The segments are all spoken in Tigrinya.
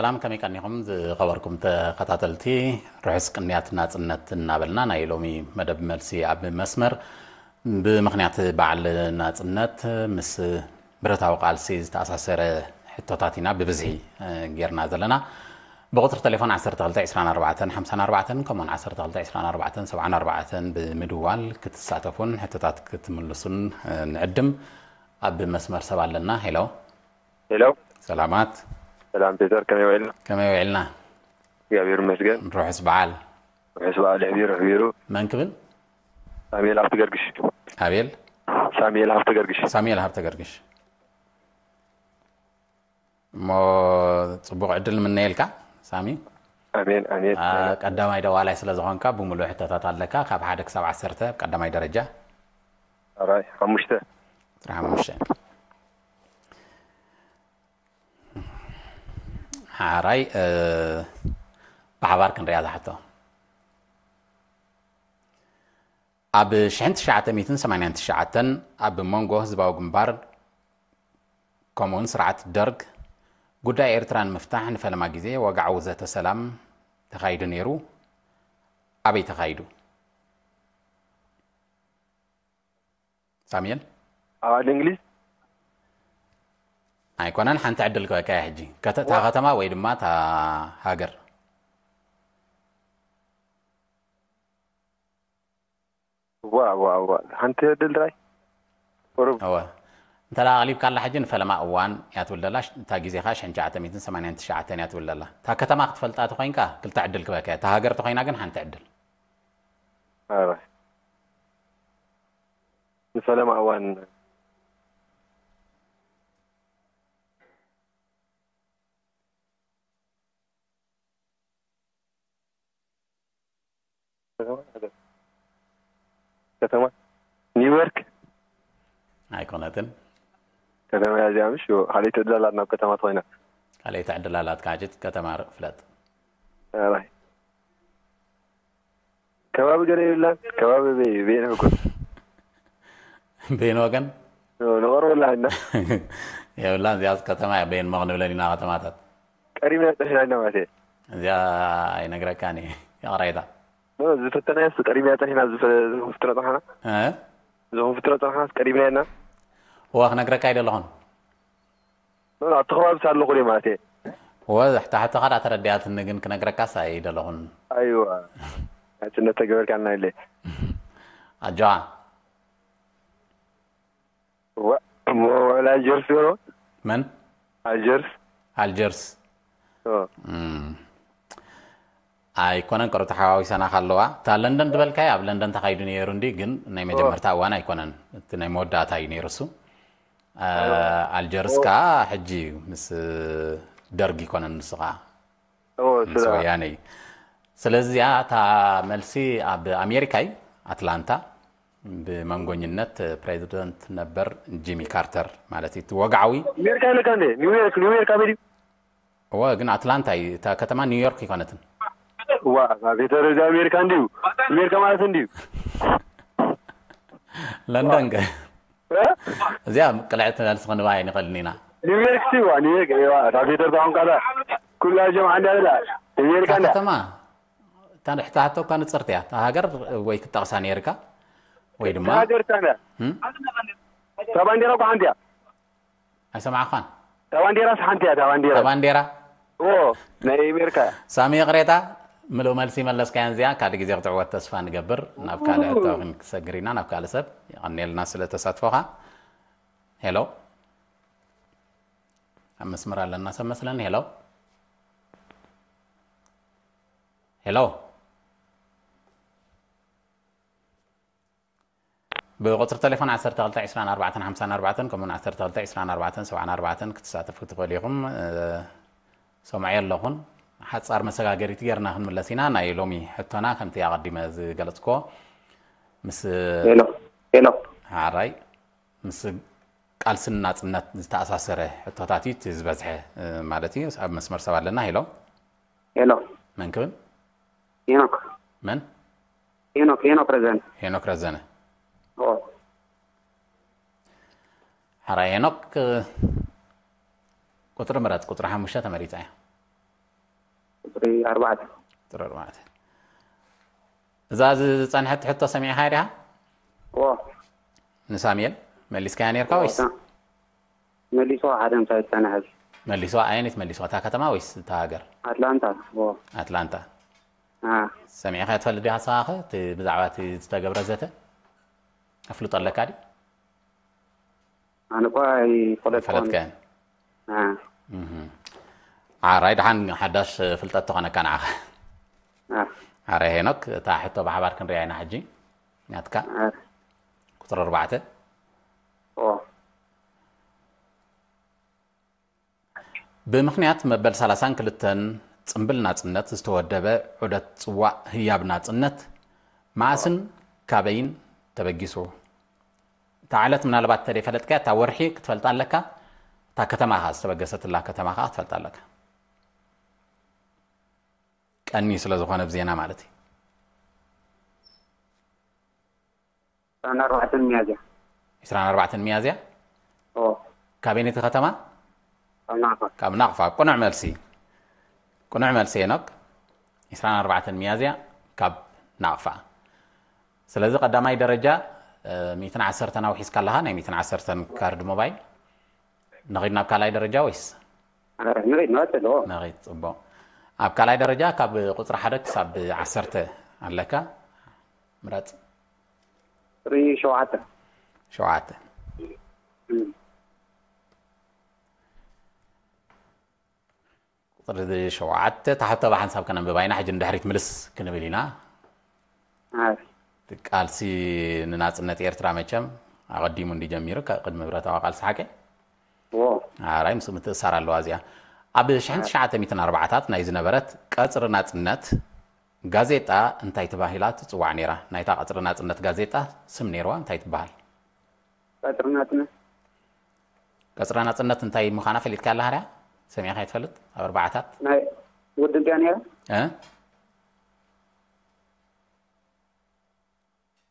ሰላም፣ ከመይ ቀኒኹም ዝኸበርኩም ተኸታተልቲ? ርሑስ ቅንያት ናጽነት እናበልና፣ ናይ ሎሚ መደብ መልሲ ኣብ መስመር ብምኽንያት በዓል ናጽነት ምስ ብረታዊ ቃልሲ ዝተኣሳሰረ ሕቶታት ኢና ብብዝሒ፣ እ፣ ጌርና ዘለና። ብቁጽሪ ቴሌፎን ዓሰርተ ክልተ ዕስራን ኣርባዕተን ሓምሳን ኣርባዕተን፣ ከምኡውን ዓሰርተ ክልተ ዕስራን ኣርባዕተን ሰብዓን ኣርባዕተን ብምድዋል ክትሳተፉን ሕቶታት ክትምልሱን፣ እ፣ ንዕድም። ኣብ መስመር ሰብ ኣለና። ሄሎ። ሄሎ። ሰላማት። ሰላም ፒተር፣ ከመይ ውዒልና? ከመይ ውዒልና? እግዚኣብሔር ይመስገን። ርሑስ በዓል። ርሑስ በዓል፣ ሕቢሩ፣ ሕቢሩ። መን ክብል? ሳሙኤል ሃብተ ገርግሽ። ኣቤል? ሳሙኤል ሃብተ ገርግሽ። ሳሙኤል ሃብተ ገርግሽ። እሞ ጽቡቕ ዕድል ንምነየልካ ሳሚ። ኣሜን፣ ኣሜን። አ፣ ቀዳማይ ደዋላይ ስለ ዝኾንካ ብምሉእ ሕቶታት ኣለካ፣ ካብ ሓደ ክሳብ ዓሰርተ ቀዳማይ ደረጃ። ኣራይ፣ ሓሙሽተ። ጥራሕ ሓሙሽተ። ሓራይ፣ እ፣ ብሓባር ክንሪኣ ዝሓቶ። ኣብ ሽሕን ትሽዓተ ሚእትን ሰማንያን ትሽዓተን ኣብ መንጎ ህዝባዊ ግንባር ከምኡውን ስርዓት ደርግ ጉዳይ ኤርትራ ንምፍታሕ ንፈለማ ግዜ ወግዓዊ ዘተ ሰላም ተኻይዱ ነይሩ። ኣበይ ተኻይዱ? ሳሙኤል? ኣብ ዓዲ እንግሊዝ? ኣይኮነን፣ ሓንቲ ዕድል ክበካ እያ ሕጂ። ከተ-፣ እታ ከተማ ወይ ድማ እታ ሃገር? ዋ፣ ዋ፣ ዋ። ሓንቲ ዕድል ጥራይ? ቁሩብ። እወ። እንተ ደኣ ኣቕሊብካላ ሕጂ ንፈለማ እዋን እያ ትብል ዘላ፣ ሽ-፣ እታ ግዜ ኸኣ ሽሕን ትሽዓተ ሚእትን ሰማንያን ትሽዓተን እያ ትብል ዘላ። እታ ከተማ ክትፈልጣ ተኾይንካ ክልተ ዕድል ክበካ እያ። እታ ሃገር ተኾይና ግን ሓንቲ ዕድል። ኣረ። ንፈለማ እዋን። ከተማ፣ ከተማ ኒውዮርክ? ኣይኮነትን። ከተማ እያ እዚኣ፣ ምሽ? ካልኣይቲ ዕድል ኣላትና ኣብ ከተማ ተኾይና። ካልኣይቲ ዕድል ኣላትካ፣ ሕጂ ከተማ ር-፣ ፍለጥ። ኣራይ። ከባቢ ገለ የብላን? ከባቢ በይ-፣ በየን ህጉ? በየን ወገን? ንቐርበላ ኢና። የብላን፣ እዚኣስ ከተማ እያ፣ በየን ሞቕ ንብለን ኢና ከተማታት። ቀሪብና ጸኒሕና ኢና ማለት እየ። እዚኣ ኣይነግረካን እየ፣ ይቕሬታ። ኖ፣ ዝፈተናዮስ ቀሪብና ጸኒሕና፣ ዝፈ-፣ ዝፈትኖ ጸኒሕና? እ? ዝፈትኖ ጸኒሕናስ ቀሪብና ኢና? እዋ፣ ክነግረካ ኣይደለኹን። ኖ፣ ኣብቲ ከባቢ ሳለኹ ድየ ማለት እየ። እወ፣ ሕታ ሕቶኻ ደኣ ተረዲኣትኒ፣ ግን ክነግረካስ ኣይደለኹን። ኣይዋ፣ ናጽነት ተገበርካልና ኢለ። ኣጆኻ። እዋ፣ እሞ ወላ ኣልጀርስ ዶ? መን? ኣልጀርስ። ኣልጀርስ። ኦ። እም። ኣይኮነን፣ ቅሩብ ተሓዋዊሰና ካለዋ። እታ ለንደን ዝበልካያ ኣብ ለንደን ተኻይዱ ነይሩ እንዲ፣ ግን ናይ ኦ። መጀመርታ እዋን ኣይኮነን። እቲ ናይ መወዳእታ እዩ ነይሩ እሱ። አ፣ ኦ። ኣልጀርስ ኦ። ከኣ ሕጂ እዩ፣ ምስ ደርግ ይኮነን ንሱ ከኣ። ኦ፣ ምስ ስለ ወያነ እዩ። ስለዚ እዚኣ እታ መልሲ ኣብ ኣሜሪካ እዩ፣ ኣትላንታ፣ ብመንጎኝነት ፕሬዚደንት ነበር ጂሚ ካርተር ማለት እዩ። እቲ ወግዓዊ ኣሜሪካ ኢለካ እንዴ? ኒውዮርክ፣ ኒውዮርክ ኣበይ ድዩ? እወ፣ ግን ኣትላንታ እዩ፣ እታ ከተማ ኒውዮርክ ኣይኮነትን። ዋ፣ ካፒታል እዚ ኣሜሪካ እንድዩ። ኣሜሪካ ማለት እንድዩ። ለንደን ከ? እ? እዚኣ ቅልዕቲ መልሲ ክንባ ኣይንኽእልን ኢና። ኒውዮርክ ሲ፣ ዋ፣ ኒውዮርክ፣ ዋ፣ ካፒታል ታኹም ካዳ። ኩላ ጀምዓ እንዳ ብላ። ኣሜሪካ እታ እንዳ። ከተማ፣ እታ ንሕታ ሕቶ እኳ ንጽርቲ እያ። እታ ሃገር ወይ ክትጠቕሳ ነይርካ፣ ወይ ድማ እታ ሃገር እታ እንዳ። እም? እታ ባንዴራ እኮ ሓንቲ እያ። ኣይሰማዕኻን። እታ ባንዴራስ ሓንቲ እያ፣ እታ ባንዴራ። እታ ባንዴራ? ኦ፣ ናይ ኣሜሪካ። ሳሚ፣ ይቕሬታ፣ ምሉእ መልሲ መለስካያን እዚኣ፣ ካልእ ግዜ ክትዕወት ተስፋ ንገብር። ናብ ካልእ ኡ። ሕቶ ክንሰግር ኢና፣ ናብ ካልእ ሰብ። የቐንየልና ስለ ተሳትፎኻ። ሄሎ። ኣብ መስመር ኣለና ሰብ መስለኒ። ሄሎ። ሄሎ። ብቁጽሪ ቴሌፎን ዓሰርተ ክልተ ዕስራን ኣርባዕተን ሓምሳን ኣርባዕተን ከምኡውን ዓሰርተ ክልተ ዕስራን ኣርባዕተን ሰብዓን ኣርባዕተን ክትሳተፉ ትኽእሉ ኢኹም። እ፣ ሰምዐዮ ኣለኹን። ሓጻር መሰጋገሪት ጌርና ክንምለስ ኢና። ናይ ሎሚ ሕቶና ከምቲ ኣቐዲመ ዝገለጽክዎ ምስ ሄሎ፣ ሄሎ። ሓራይ ምስ ቃልስን ናጽነት ዝተኣሳሰረ ሕቶታት እዩ እቲ ዝበዝሐ፣ እ፣ ማለት እዩ። ኣብ መስመር ሰብ ኣለና። ሄሎ። ሄሎ። መን ክብል? ሄኖክ። መን? ሄኖክ፣ ሄኖክ ረዘነ። ሄኖክ ረዘነ። ኦ። ሓራይ ሄኖክ፣ እ፣ ቁጽሪ ምረጽ፣ ቁጽሪ ሓሙሽተ ተመሪጻ እያ። ቁፅሪ ኣርባዕተ። ቁፅሪ ኣርባዕተ። እዛ ዝፀንሐት ሕቶ ሰሚዕኻ ዲኻ? ዎ። ንሳሙኤል መሊስካያ ነርካ ወይስ? መሊስዋ ሓደ ምሳይ ዝፀንሐ። መሊስዋ ኣየነይት መሊስዋ? እታ ከተማ ወይስ እታ ሃገር? ኣትላንታ። ዎ። ኣትላንታ። ሰሚዕኻ ትፈልጥ ዲኻ ንስኻ እቲ ብዛዕባ እቲ ዝተገብረ ዘተ ኣፍልጦ ኣለካ ድዩ? ኣነ እኳ ኣይፈለጥኩን። ፈለጥካን? ኣራይ፣ ደሓን ሓዳሽ ፍልጠት ተኾነካ ንዓኻ። ኣራይ ሄኖክ፣ እታ ሕቶ ብሓባር ክንሪኣ ኢና ሕጂ። ናትካ ቁፅሪ ኣርባዕተ። ብምኽንያት መበል ሰላሳን ክልተን ጽምብል ናጽነት ዝተወደበ ዑደት ጽዋእ ህያብ ናጽነት መኣስን ካበይን ተበጊሱ? እታ ዕለት ምናልባት እንተደይፈለጥካያ፣ እታ ወርሒ ክትፈልጣ ኣለካ፣ እታ ከተማ ኸኣ፣ ዝተበገሰትላ ከተማ ኸኣ ክትፈልጣ ኣለካ። ቀኒ ስለ ዝኾነ፣ ብ ዜና ማለት እዩ። ዕስራን ኣርባዕተን ሚያዝያ። ዕስራን ኣርባዕተን ሚያዝያ? ካበይነይቲ ከተማ? ካብ ናቕፋ። ቅኑዕ መልሲ። ቅኑዕ መልሲ ሄኖክ። ዕስራን ኣርባዕተን ሚያዝያ ካብ ናቕፋ። ስለዚ ቀዳማይ ደረጃ፣ እ፣ ሚእትን ዓሰርተን ኣውሒስካ ኣለኻ፣ ናይ ሚእትን ዓሰርተን ካርድ ሞባይል። ንኺድ ናብ ካልኣይ ደረጃ ወይስ? ንኺድ፣ ንቐጽል። ንኺድ፣ ጽቡቕ። ኣብ ካልኣይ ደረጃ ካብ ቁጽሪ ሓደ ክሳብ ዓሰርተ ኣለካ። ምረጽ። ቁጽሪ ሸውዓተ። ሸውዓተ። ቁጽሪ ሸውዓተ፣ እታ ሕቶ ብሓንሳብ ከነንብባ ኢና፣ ሕጂ ንድሕሪት ምልስ ክንብል ኢና። ቃልሲ ንናጽነት ኤርትራ መቸም ኣቐዲሙ እንዲ ጀሚሩ፣ ከ-፣ ቅድሚ ብረታዊ ቃልሲ ሓቂ? ኣራይ፣ ምስ ምትእሳር ኣለዋ እዚኣ። ኣብ ሽሕን ትሽዓተ ሚእትን ኣርባዓታት ናይ ዝነበረት ቀጽሪ ናጽነት ጋዜጣ እንታይ ተባሂላ ትጽዋዕ ነይራ? ናይታ ቀጽሪ ናጽነት ጋዜጣ ስም ነይርዋ፣ እንታይ ትበሃል? ቀጽሪ ናጽነት። ቀጽሪ ናጽነት እንታይ ምዃና ፈሊጥካ ኣለኻ ድያ? ሰሚዕካ ኣይትፈልጥ? ኣብ ኣርባዓታት? ናይ ውድብ ድያ ነይራ? እ?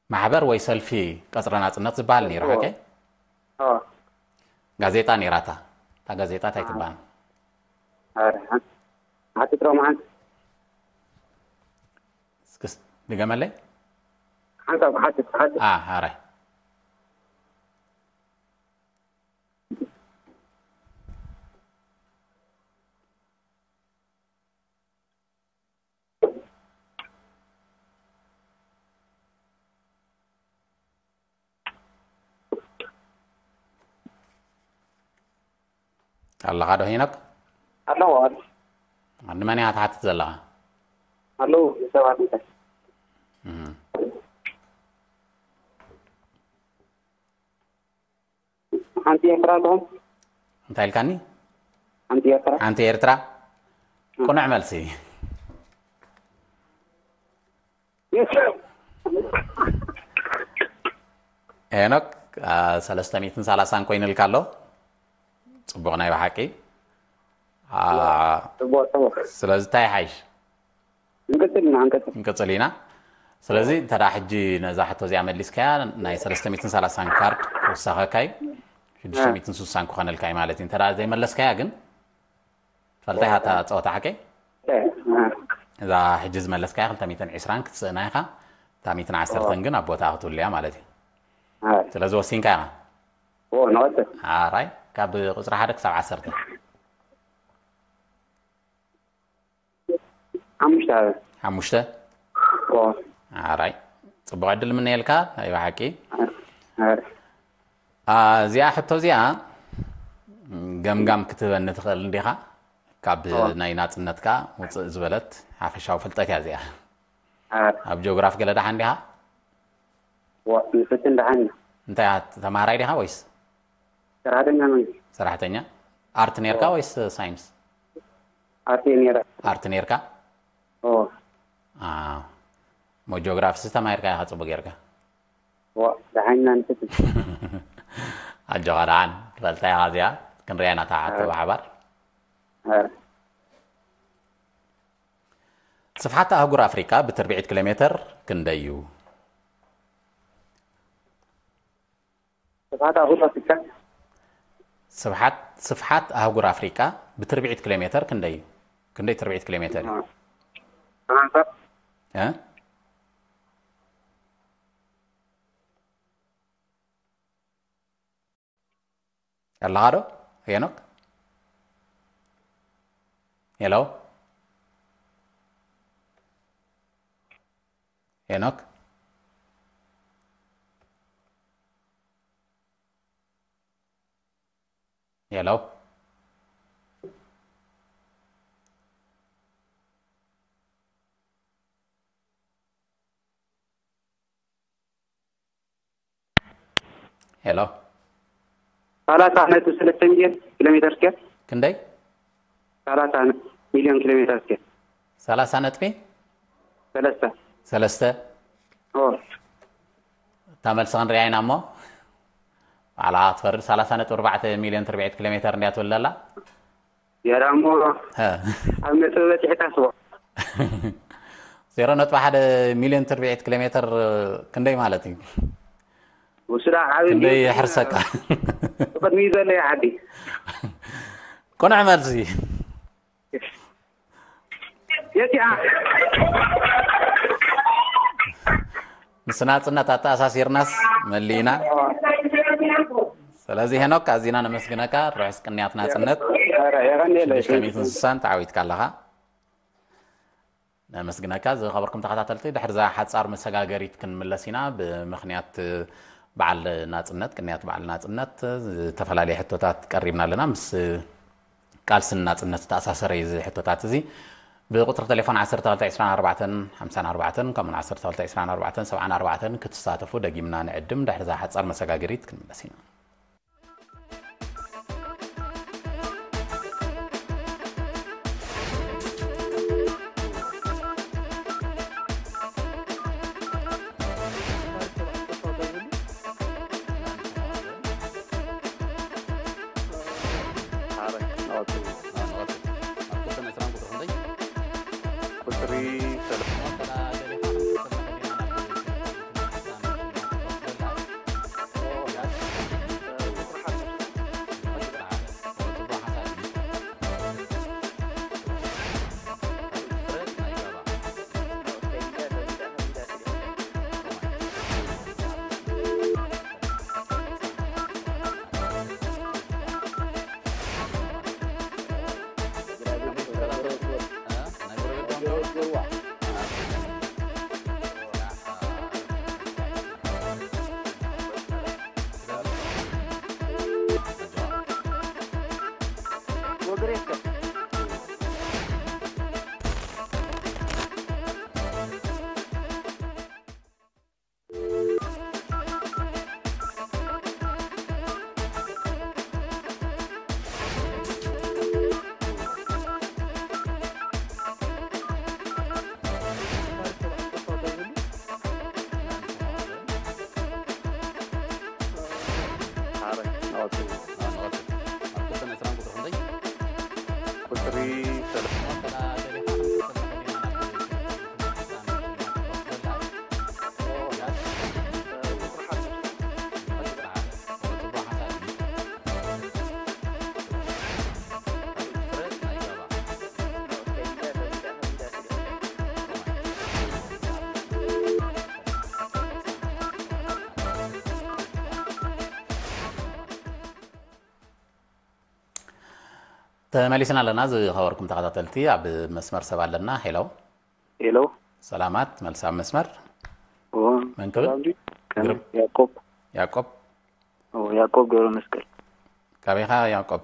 ማሕበር ወይ ሰልፊ ቀጽሪ ናጽነት ዝበሃል ነይሩ፣ እዎ። ሓቂ? እዎ። ጋዜጣ ነይራታ። እታ ጋዜጣ እንታይ ትበሃል? ኣረ፣ ሓንቲ፣ ሓንቲ ትረሙ ሓንቲ። እስክስ ድገመለይ? ሓንሳብ ክሓትት፣ ክሓትት። ኣ፣ ኣረ። ኣለኻ ዶ ሄኖክ? ኣለዎ፣ ኣሎ። ንመን ኢኻ ትሓትት ዘለኻ? ኣለዉ፣ ሰባት እንታይ? እም። ሓንቲ ኤርትራ ኣለኹም? እንታይ ኢልካኒ? ሓንቲ ኤርትራ? ሓንቲ ኤርትራ? እም። ቅኑዕ መልሲ። የስ። ሄኖክ፣ ኣ፣ ሰለስተ ሚእትን ሰላሳን ኮይኑልካ ኣሎ። ጽቡቕ ናይ ብሓቂ። ኣ፣ ጽቡቕ፣ ጽቡቕ። ስለዚ እንታይ ይሓይሽ? ንቅጽል ኢና፣ ንቅጽል። ንቅጽል ኢና። ስለዚ እንተ ደኣ ሕጂ ነዛ ሕቶ እዚኣ መሊስካያ፣ ናይ ሰለስተ ሚእትን ሰላሳን ካርድ ክውሰኸካ እዩ። ሽዱሽተ ሚእትን ስሳን ክኾነልካ እዩ ማለት እዩ። እንተ ደኣ ዘይመለስካያ ግን፣ ትፈልጣ ኢኻ እታ ጸወታ ሓቀይ? እ፣ እ። እዛ ሕጂ ዝመለስካያ ክልተ ሚእትን ዕስራን ክትስእና ኢኻ። እታ ሚእትን ዓሰርተን ግን ኣብ ቦታኣ ክትህሉ እያ ማለት እዩ። እ። ስለዚ ወሲንካ ኢኻ። ኦ፣ ንቐጽል። ኣራይ፣ ካብ ቁጽሪ ሓደ ክሳብ ዓሰርተ። ሓሙሽተ። ሓሙሽተ? ኦ። ኣራይ፣ ጽቡቕ ዕድል ምነየልካ፣ ናይ ብሓቂ። ኣረ። ኣ፣ እዚኣ ሕቶ እዚኣ ገምጋም ክትህበኒ ትኽእል እንዲኻ? ካብ ኦ። ናይ ናጽነትካ ውጽእ ዝበለት ሓፈሻዊ ፍልጠት እያ እዚኣ። ኣረ። ኣብ ጂኦግራፍ ገለ ደሓን ዲኻ? ዋ፣ ንፍትን ደሓን ኢና። እንታይ ኢኻ፣ ተማሃራይ ዲኻ ወይስ? ሰራሕተኛ መንግስቲ። ሰራሕተኛ? ኣርት ኔርካ ኦ። ወይስ ሳይንስ? ኣርት እየ ኔረ። ኣርት ኔርካ? ኦ። ኣ፣ እሞ ጂኦግራፊ ሲ ተማሂርካ ኢኻ ጽቡቅ ጌርካ። ዋ፣ ደሓን ኢና ንፍትን። ኣጆኻ ደሓን፣ ትፈልጣ ኢኻ እዚኣ፣ ክንሪኣ ኢና እታ ሕቶ ኣረ። ብሓባር። ኣረ። ስፍሓት ኣህጉር ኣፍሪቃ ብትርብዒት ኪሎ ሜተር ክንደይ እዩ? ስፍሓት ኣህጉር ኣፍሪቃ? ስፍሓት፣ ስፍሓት ኣህጉር ኣፍሪቃ ብትርብዒት ኪሎ ሜተር ክንደይ እዩ? ክንደይ ትርብዒት ኪሎ ሜተር እዩ? ሰላሳ እ? ኣለኻ ዶ ሄኖክ? ሄሎ ሄኖክ? ሄሎ ሄሎ ሰላሳ ነጥቢ ሰለስተ ሚልዮን ኪሎ ሜተር ስኬር። ክንደይ? ሰላሳ ሚልዮን ኪሎ ሜተር ስኬር። ሰላሳ ነጥቢ ሰለስተ ሰለስተ ኦ እታ መልሲ ክንሪኣ ኢና እሞ ባዕላ ትፈርድ። ሰላሳ ነጥቢ ኣርባዕተ ሚልዮን ትርብዒት ኪሎ ሜተር እንድያ ትብል ዘላ። የራ እሞ ሀ። ኣብ ነጥቢ በፂሕካ ስቦ። ዜሮ ነጥቢ ሓደ ሚልዮን ትርብዒት ኪሎ ሜተር ክንደይ ማለት እዩ? ውስዳ ዓብ ክንደይ ይሕርሰካ? ቅድሚ ዘሎ ይዓዲ ቅኑዕ መልሲ። የቲኣ ምስ ናጽነት ኣተኣሳሲርናስ መሊእና። ስለዚ ሄኖክ ኣዚና ነመስግነካ። ርሑስ ቅንያት ናጽነት። የቀንየለ ሽዱሽተ ሚእትን ስሳን ተዓዊትካ ኣለኻ። ነመስግነካ። ዝኸበርኩም ተኸታተልቲ፣ ድሕሪ እዛ ሓጻር መሰጋገሪት ክንምለስ ኢና። ብምኽንያት በዓል ናጽነት፣ ቅንያት በዓል ናጽነት ዝተፈላለዩ ሕቶታት ቀሪብና ኣለና። ምስ ቃልስን ናጽነት ዝተኣሳሰረ እዩ እዚ ሕቶታት እዚ። ብቁጽሪ ቴሌፎን ዓሰርተ ክልተ ዕስራን ኣርባዕተን ሓምሳን ኣርባዕተን ከምኡን ዓሰርተ ክልተ ዕስራን ኣርባዕተን ሰብዓን ኣርባዕተን ክትሳተፉ ደጊምና ንዕድም። ድሕሪ እዛ ሓጻር መሰጋገሪት ክንምለስ ኢና። ቁፅሪ ተመሊስና ኣለና። ዝኸበርኩም ተኸታተልቲ፣ ኣብ መስመር ሰብ ኣለና። ሄሎ። ሄሎ። ሰላማት፣ መልሲ ኣብ መስመር። ኦ፣ መን ክብል? ሰላም ድዩ? ከመይ? ግርም። ያዕቆብ። ያዕቆብ። ኦ፣ ያዕቆብ ገብረ መስቀል። ካበይ ኢኻ ያዕቆብ?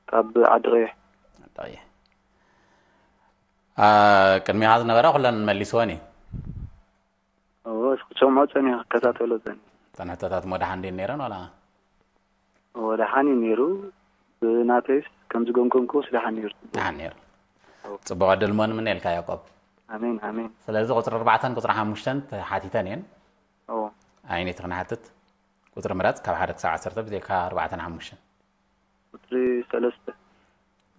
ካብ ዓዲ ቀይሕ። ዓዲ ቀይሕ። አ፣ ቅድሚኻ ዝነበረ ኩለን መሊስወን እዩ። ኦ፣ ክሰምዖ ጸኒሑ፣ ክከታተሎ ጸኒሑ። እተን ሕቶታት እሞ ደሓን ድየን ነይረን ዋላ? ኦ፣ ደሓን እዩ ነይሩ። ብናተይስ ከም ዝገምገምኩስ ደሓን ነይሩ። ደሓን ነይሩ። ጽቡቕ ዕድል እሞ ንምነየልካ ያዕቆብ። ኣሜን፣ ኣሜን። ስለዚ ቁጽሪ ኣርባዕተን ቁጽሪ ሓሙሽተን ተሓቲተን እየን። ኦ፣ ኣየነይቲ ክንሓትት? ቁጽሪ ምረጽ ካብ ሓደ ክሳብ ዓሰርተ ብዘይካ ኣርባዕተን ሓሙሽተን። ቁጽሪ ሰለስተ።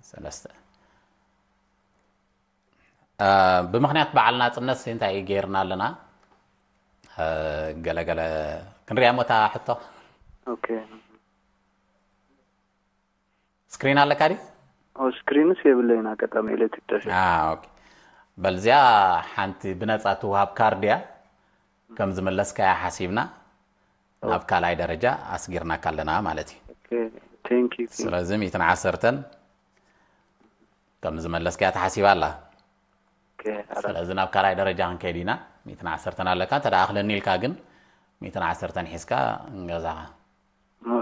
ሰለስተ። አ፣ ብምኽንያት በዓል ናጽነት እንታይ ገይርና ኣለና? አ፣ ገለ ገለ ክንሪኣ እሞ እታ ሕቶ። ኦኬ። ስክሪን ኣለካ ድዩ? ስክሪንስ የብለይን፣ ኣጋጣሚ ኤሌክትሪክ ተሸ ኦኬ። በልዚያ ሓንቲ ብነፃ ትውሃብ ካርድ እያ። ከም ዝመለስካያ ሓሲብና ናብ ካልኣይ ደረጃ ኣስጊርናካ ኣለና ማለት እዩ። ቴንክ ዩ። ስለዚ ሚትን ዓሰርተን ከም ዝመለስካያ ተሓሲባ ኣላ። ስለዚ ናብ ካልኣይ ደረጃ ክንከይድ ኢና። ሚትን ዓሰርተን ኣለካ፣ እንተ ደኣ ክለኒ ኢልካ ግን ሚትን ዓሰርተን ሒዝካ ንገዛኻ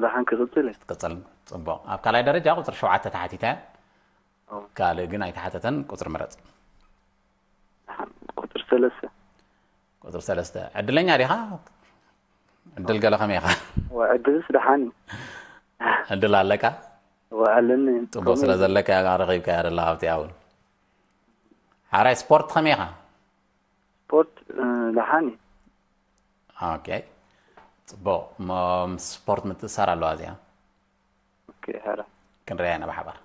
ደሓን ክቕፅል እየ። ትቅፅል። ፅቡቕ። ኣብ ካልኣይ ደረጃ ቁፅሪ ሸውዓተ ተሓቲታ እያ። ካልእ ግን ኣይተሓተተን። ቁፅሪ ምረፅ። ደሓን ቁፅሪ ሰለስተ። ቁፅሪ ሰለስተ። ዕድለኛ ዲኻ? ዕድል ገለ ከመይ ኢኻ? ወ ዕድልስ ደሓን እዩ። ዕድል ኣለካ? ወ ኣለኒ። ፅቡቕ ስለ ዘለካ እያ ረኺብካያ ዘለኻ ኣብቲ እውን። ሓራይ ስፖርት ከመይ ኢኻ? ስፖርት እ፣ ደሓን እዩ። ኦኬ። ፅቡቕ። እሞ ምስ ስፖርት ምትእሳር ኣለዋ እዚኣ። ኦኬ፣ ሓራይ። ክንሪኣ ኢና ብሓባር።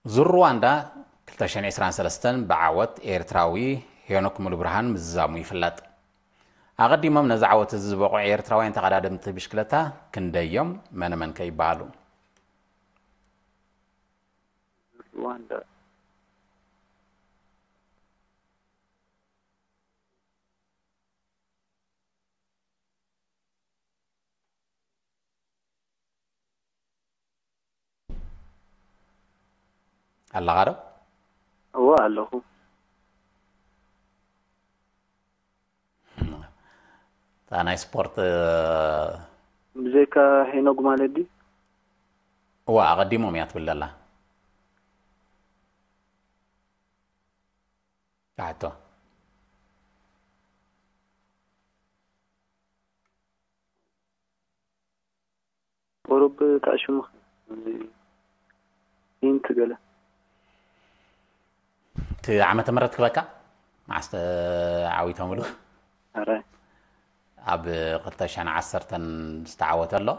ዙር ሩዋንዳ ክልተ ሽሕን ዕስራን ሰለስተን ብዓወት ኤርትራዊ ሄኖክ ሙሉብርሃን ምዝዛሙ ይፍለጥ። ኣቐዲሞም ነዚ ዓወት እዚ ዝበቑዑ ኤርትራውያን ተቐዳደምቲ ብሽክለታ ክንደዮም? መነ መን ከ ይበሃሉ? ሩዋንዳ። ኣለኻ ዶ? እወ ኣለኹ። እታ ናይ ስፖርት ብዘይካ ሄኖግ ማለት ድዩ? እዋ ኣቐዲሞም እያ ትብል ዘላ። ሕቶ። ቁሩብ ታሽሙ ሂንት ገለ። እቲ ዓመተ ምህረት ክበካ መዓስ ተዓዊቶምሉ? ኣረ ኣብ ክልተ ሽሕን ዓሰርተን ዝተዓወተ ኣሎ።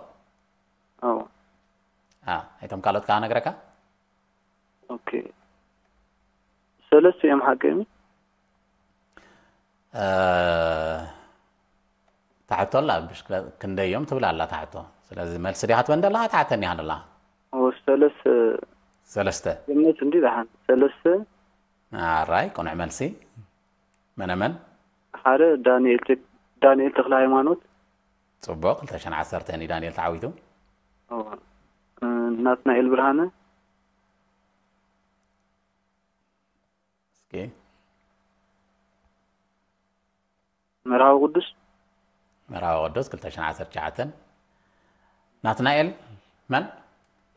ኣዎ። አ፣ እቶም ካልኦት ከዓ ነግረካ። ኦኬ። ሰለስተ እዮም ሓቀሚ። እ፣ ታሕቶ ኣላ ብሽክለ-፣ ክንደይ እዮም ትብል ኣላ ታሕቶ። ስለዚ መልሲ ዲኻ ትበን ዘለኻ፣ ታሕተን ዲኻ ዘለኻ? ኦ፣ ሰለስተ። ሰለስተ። ገመት እንዲ ደሓን። ሰለስተ። ኣራይ፣ ቅኑዕ መልሲ። መነመን? ሓደ ዳንኤል ተ-፣ ዳንኤል ተክለ ሃይማኖት። ጽቡቕ፣ ክልተ ሽሕን ዓሰርተን እዩ ዳንኤል ተዓዊቱ። ኦ፣ እ፣ ናትናኤል ብርሃነ። እስኪ። መርሃዊ ቅዱስ። መርሃዊ ቅዱስ ክልተ ሽሕን ዓሰርተ ትሽዓተን። ናትናኤል መን?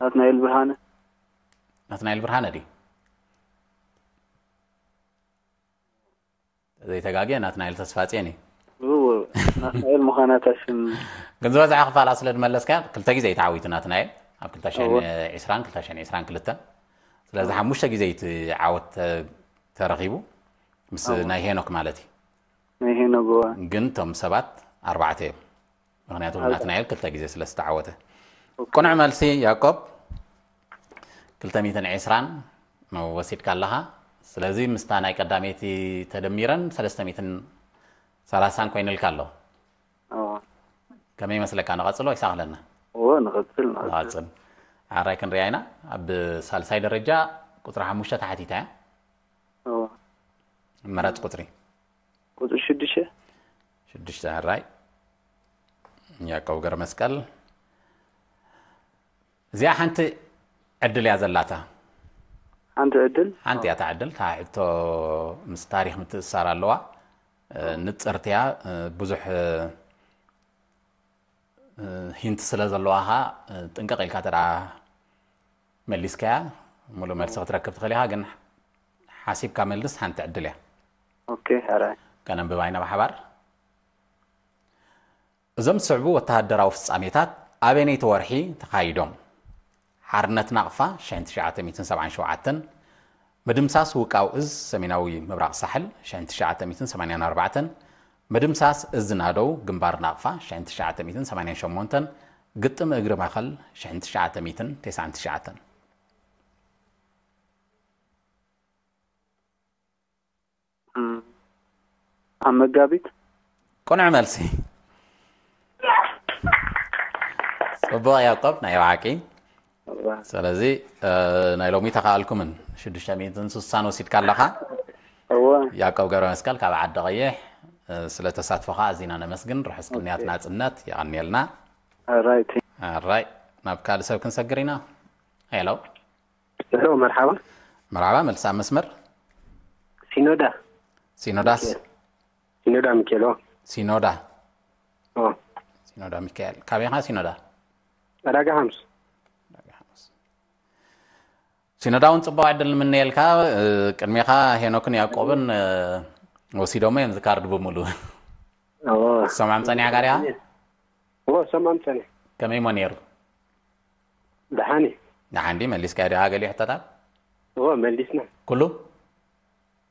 ናትናኤል ብርሃነ። ናትናኤል ብርሃነ ድዩ? ዘይተጋግየ ናትናኤል ተስፋጽዮን እዩ። እዎ፣ ናትናኤል ምዃና እታ ሽም። ግን ዝበዝሐ ክፋላ ስለ ዝመለስካ ክልተ ግዜ እዩ ተዓዊቱ ናትናኤል፣ ኣብ ክልተ ሽሕን ዕስራን ክልተ ሽሕን ዕስራን ክልተን። ስለዚ ሓሙሽተ ግዜ እዩ እቲ ዓወት ተ-፣ ተረኺቡ፣ ምስ ናይ ሄኖክ ማለት እዩ። ናይ ሄኖክ፣ እዋ። ግን እቶም ሰባት ኣርባዕተ እዮም። ምኽንያቱ ናትናኤል ክልተ ግዜ ስለ ዝተዓወተ። ቅኑዕ መልሲ ያዕቆብ፣ ክልተ ሚእትን ዕስራን ወሲድካ ኣለኻ። ስለዚ ምስታ ናይ ቀዳመይቲ ተደሚረን ሰለስተ ሚእትን ሰላሳን ኮይኑልካ ኣሎ። እዎ። ከመይ ይመስለካ? ንቐጽሎ ይሳኽለና? እዎ፣ ንቐጽል፣ ንቐጽል። ንቐጽል። ኣራይ ክንሪኣ ኢና። ኣብ ሳልሳይ ደረጃ ቁጽሪ ሓሙሽተ ተሓቲታ እያ። እዎ። ምረጽ ቁጽሪ። ቁጽሪ ሽዱሽተ። ሽዱሽተ፣ ሕራይ። ያዕቆብ ገብረመስቀል። እዚኣ ሓንቲ ዕድል እያ ዘላታ። ሓንቲ ዕድል? ሓንቲ እያ እታ ዕድል። እታ ሕቶ ምስ ታሪኽ ምትእስሳር ኣለዋ። እ፣ ንጽርቲ እያ። እ፣ ብዙሕ፣ እ፣ እ፣ ሂንት ስለ ዘለዋ ኸኣ፣ እ፣ ጥንቅቕ ኢልካ ተደኣ መሊስካያ፣ ሙሉእ መልሲ ክትረክብ ትኽእል ኢኻ፣ ግን ሓሲብካ መልስ፣ ሓንቲ ዕድል እያ። ኦኬ፣ ሕራይ። ከነንብባ ኢና ብሓባር። እዞም ዝስዕቡ ወተሃደራዊ ፍጻሜታት ኣበየነይቲ ወርሒ ተኻይዶም? ሓርነት ናቕፋ ሽሕን ትሽዓተ ሚእትን ሰብዓን ሸውዓተን፣ ምድምሳስ ውቃው እዝ ሰሜናዊ ምብራቕ ሳሕል ሽሕን ትሽዓተ ሚእትን ሰማንያን ኣርባዕተን፣ ምድምሳስ እዝ ናደው ግንባር ናቕፋ ሽሕን ትሽዓተ ሚእትን ሰማንያን ሸሞንተን፣ ግጥም እግሪ ማኸል ሽሕን ትሽዓተ ሚእትን ተስዓን ትሽዓተን። እም፣ ኣብ መጋቢት። ቅኑዕ መልሲ። ጽቡቕ ያዕቆብ፣ ናይ ብሓቂ። ስለዚ ናይ ሎሚ ተኸኣልኩምን ሽዱሽተ ሚእትን ስሳን ወሲድካ ኣለኻ። ያዕቆብ ገብረ መስቀል ካብ ዓዲ ቀይሕ፣ ስለ ተሳትፎኻ ኣዚና ነመስግን። ርሑስ ቅንያት ናጽነት። የቐንየልና። ራይት። ኣራይ፣ ናብ ካልእ ሰብ ክንሰግር ኢና። ሄሎ። ሄሎ፣ መርሓባ። መርሓባ፣ መልሲ ኣብ መስመር። ሲኖዳ። ሲኖዳስ? ሲኖዳ ሚካኤል። ሲኖዳ። ሲኖዳ ሚካኤል። ካበይ ኢኻ ሲኖዳ? ዕዳጋ ሓሙስ። ሲኖዳ እውን ጽቡቕ ዕድል ንምነየልካ። ቅድሜኻ ሄኖክን ያዕቆብን ወሲዶሞ እዮም ዝካርድ ብምሉ። ሰምዖም ጸኒሕካ ዲኻ? ሰምዖም ጸኒሕ። ከመይ እሞ ነይሩ? ደሓን እዩ። ደሓን ድዩ? መሊስካ ዲኻ ገሊኡ ሕቶታት? መሊስና። ኩሉ?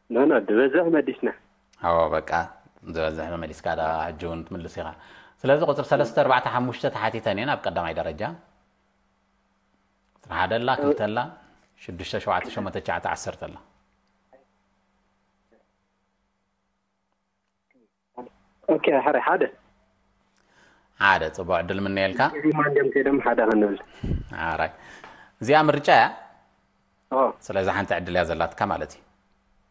ኖ ኖ ዝበዝሕ መሊስና። ኣዎ በቃ ዝበዝሕ መሊስካ ዳ ሕጂ እውን ትምልስ ኢኻ። ስለዚ ቁፅሪ ሰለስተ ኣርባዕተ ሓሙሽተ ተሓቲተን እየን ኣብ ቀዳማይ ደረጃ። ቁፅሪ ሓደ ኣላ፣ ክልተ ኣላ፣ ሽዱሽተ፣ ሸውዓተ፣ ሸሞንተ፣ ትሽዓተ፣ ዓሰርተ ኣላ። ኦኬ፣ ሕራይ ሓደ። ሓደ፣ ጽቡቕ ዕድል ምነየልካ። እዚ ማንደም ከይዶም ሓደ ክንብል። ኣራይ። እዚኣ ምርጫ እያ። ኦ። ስለዚ ሓንቲ ዕድል እያ ዘላትካ ማለት እዩ።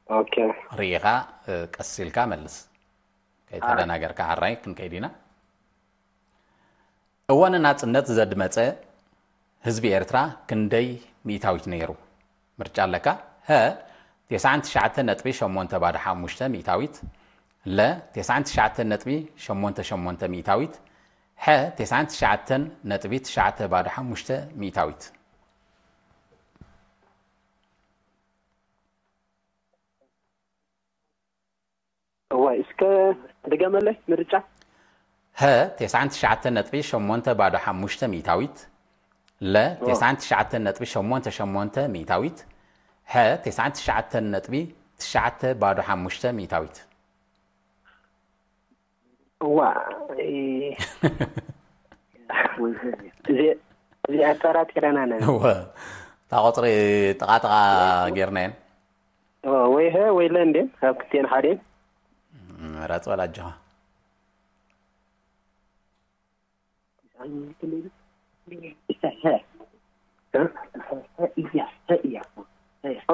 ኦኬ። ርኢኻ፣ እ፣ ቀስ ኢልካ መልስ። ከይተደናገርካ፣ ኣራይ ክንከይድ ኢና። እዋን ናጽነት ዘድመጸ ህዝቢ ኤርትራ ክንደይ ሚእታዊት ነይሩ? ምርጫ ኣለካ። ሀ፣ ተስዓን ትሽዓተን ነጥቢ ሸሞንተ ባዶ ሓሙሽተ ሚእታዊት፣ ለ፣ ተስዓን ትሽዓተን ነጥቢ ሸሞንተ ሸሞንተ ሚእታዊት፣ ሐ፣ ተስዓን ትሽዓተን ነጥቢ ትሽዓተ ባዶ ሓሙሽተ ሚእታዊት። እዋይ፣ እስከ ድገመለይ ምርጫ። ሀ፣ ተስዓን ትሽዓተን ነጥቢ ሸሞንተ ባዶ ሓሙሽተ ሚእታዊት፣ ለ፣ ኦ። ተስዓን ትሽዓተን ነጥቢ ሸሞንተ ሸሞንተ ሚእታዊት፣ ሐ፣ ተስዓን ትሽዓተን ነጥቢ ትሽዓተ ባዶ ሓሙሽተ ሚእታዊት። እዋይ። እዚ፣ እዚ ኣጠራጢረና ነን። እወ፣ እታ ቁፅሪ ጥቓ ጥቓ ጌርናየን። ኦ፣ ወይ ሀ ወይ ለ እንዴ? ካብ ክልቲኤን ሓዴን? ምረፅ በል ኣጆኻ።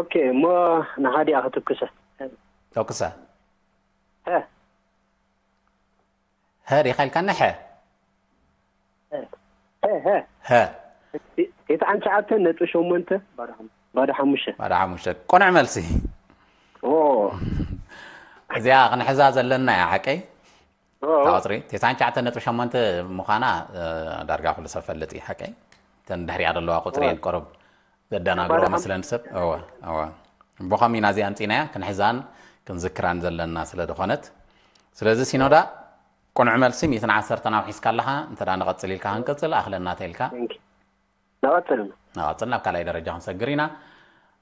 ኦኬ፣ እሞ ንሓዲኣ ክትኩሰ። ተኩሰ። ሀ። ሀ ዲኻ ኢልካኒ? ሐ። ሀ፣ ሀ። ሀ። ተስዓን ትሽዓተን ነጥቢ ሸሞንተ ባዶ ሓሙሽተ። ባዶ ሓሙሽተ። ቅኑዕ መልሲ። ኦ። እዚኣ ክንሕዛ ዘለና እያ፣ ሓቀይ? ኦ። እታ ቁፅሪ ተስዓን ትሽዓተን ነጥቢ ሸሞንተ ምዃና፣ እ፣ ዳርጋ ኩሉ ሰብ ፈልጥ እዩ፣ ሓቀይ? እተን ድሕሪኣ ዘለዋ ቁፅሪ ኦ። እየን ቁሩብ ዘደናግሮ ባዶ መስለን ሰብ። እወ፣ እወ። ብኸም ኢና እዚኣ ኣምፂናያ፣ ክንሕዛን ክንዝክራን ዘለና ስለ ዝኾነት። ስለዚ ሲኖዳ፣ ቅኑዕ መልሲ፣ ሚእትን ዓሰርተን ኣውሒስካ ኣለኻ። እንተ ደኣ ንቐጽል ኢልካ ክንቅጽል፣ ኣኽለና ተኢልካ። Thank you። ንቐጽል። ንቐጽል፣ ናብ ካልኣይ ደረጃ ክንሰግር ኢና።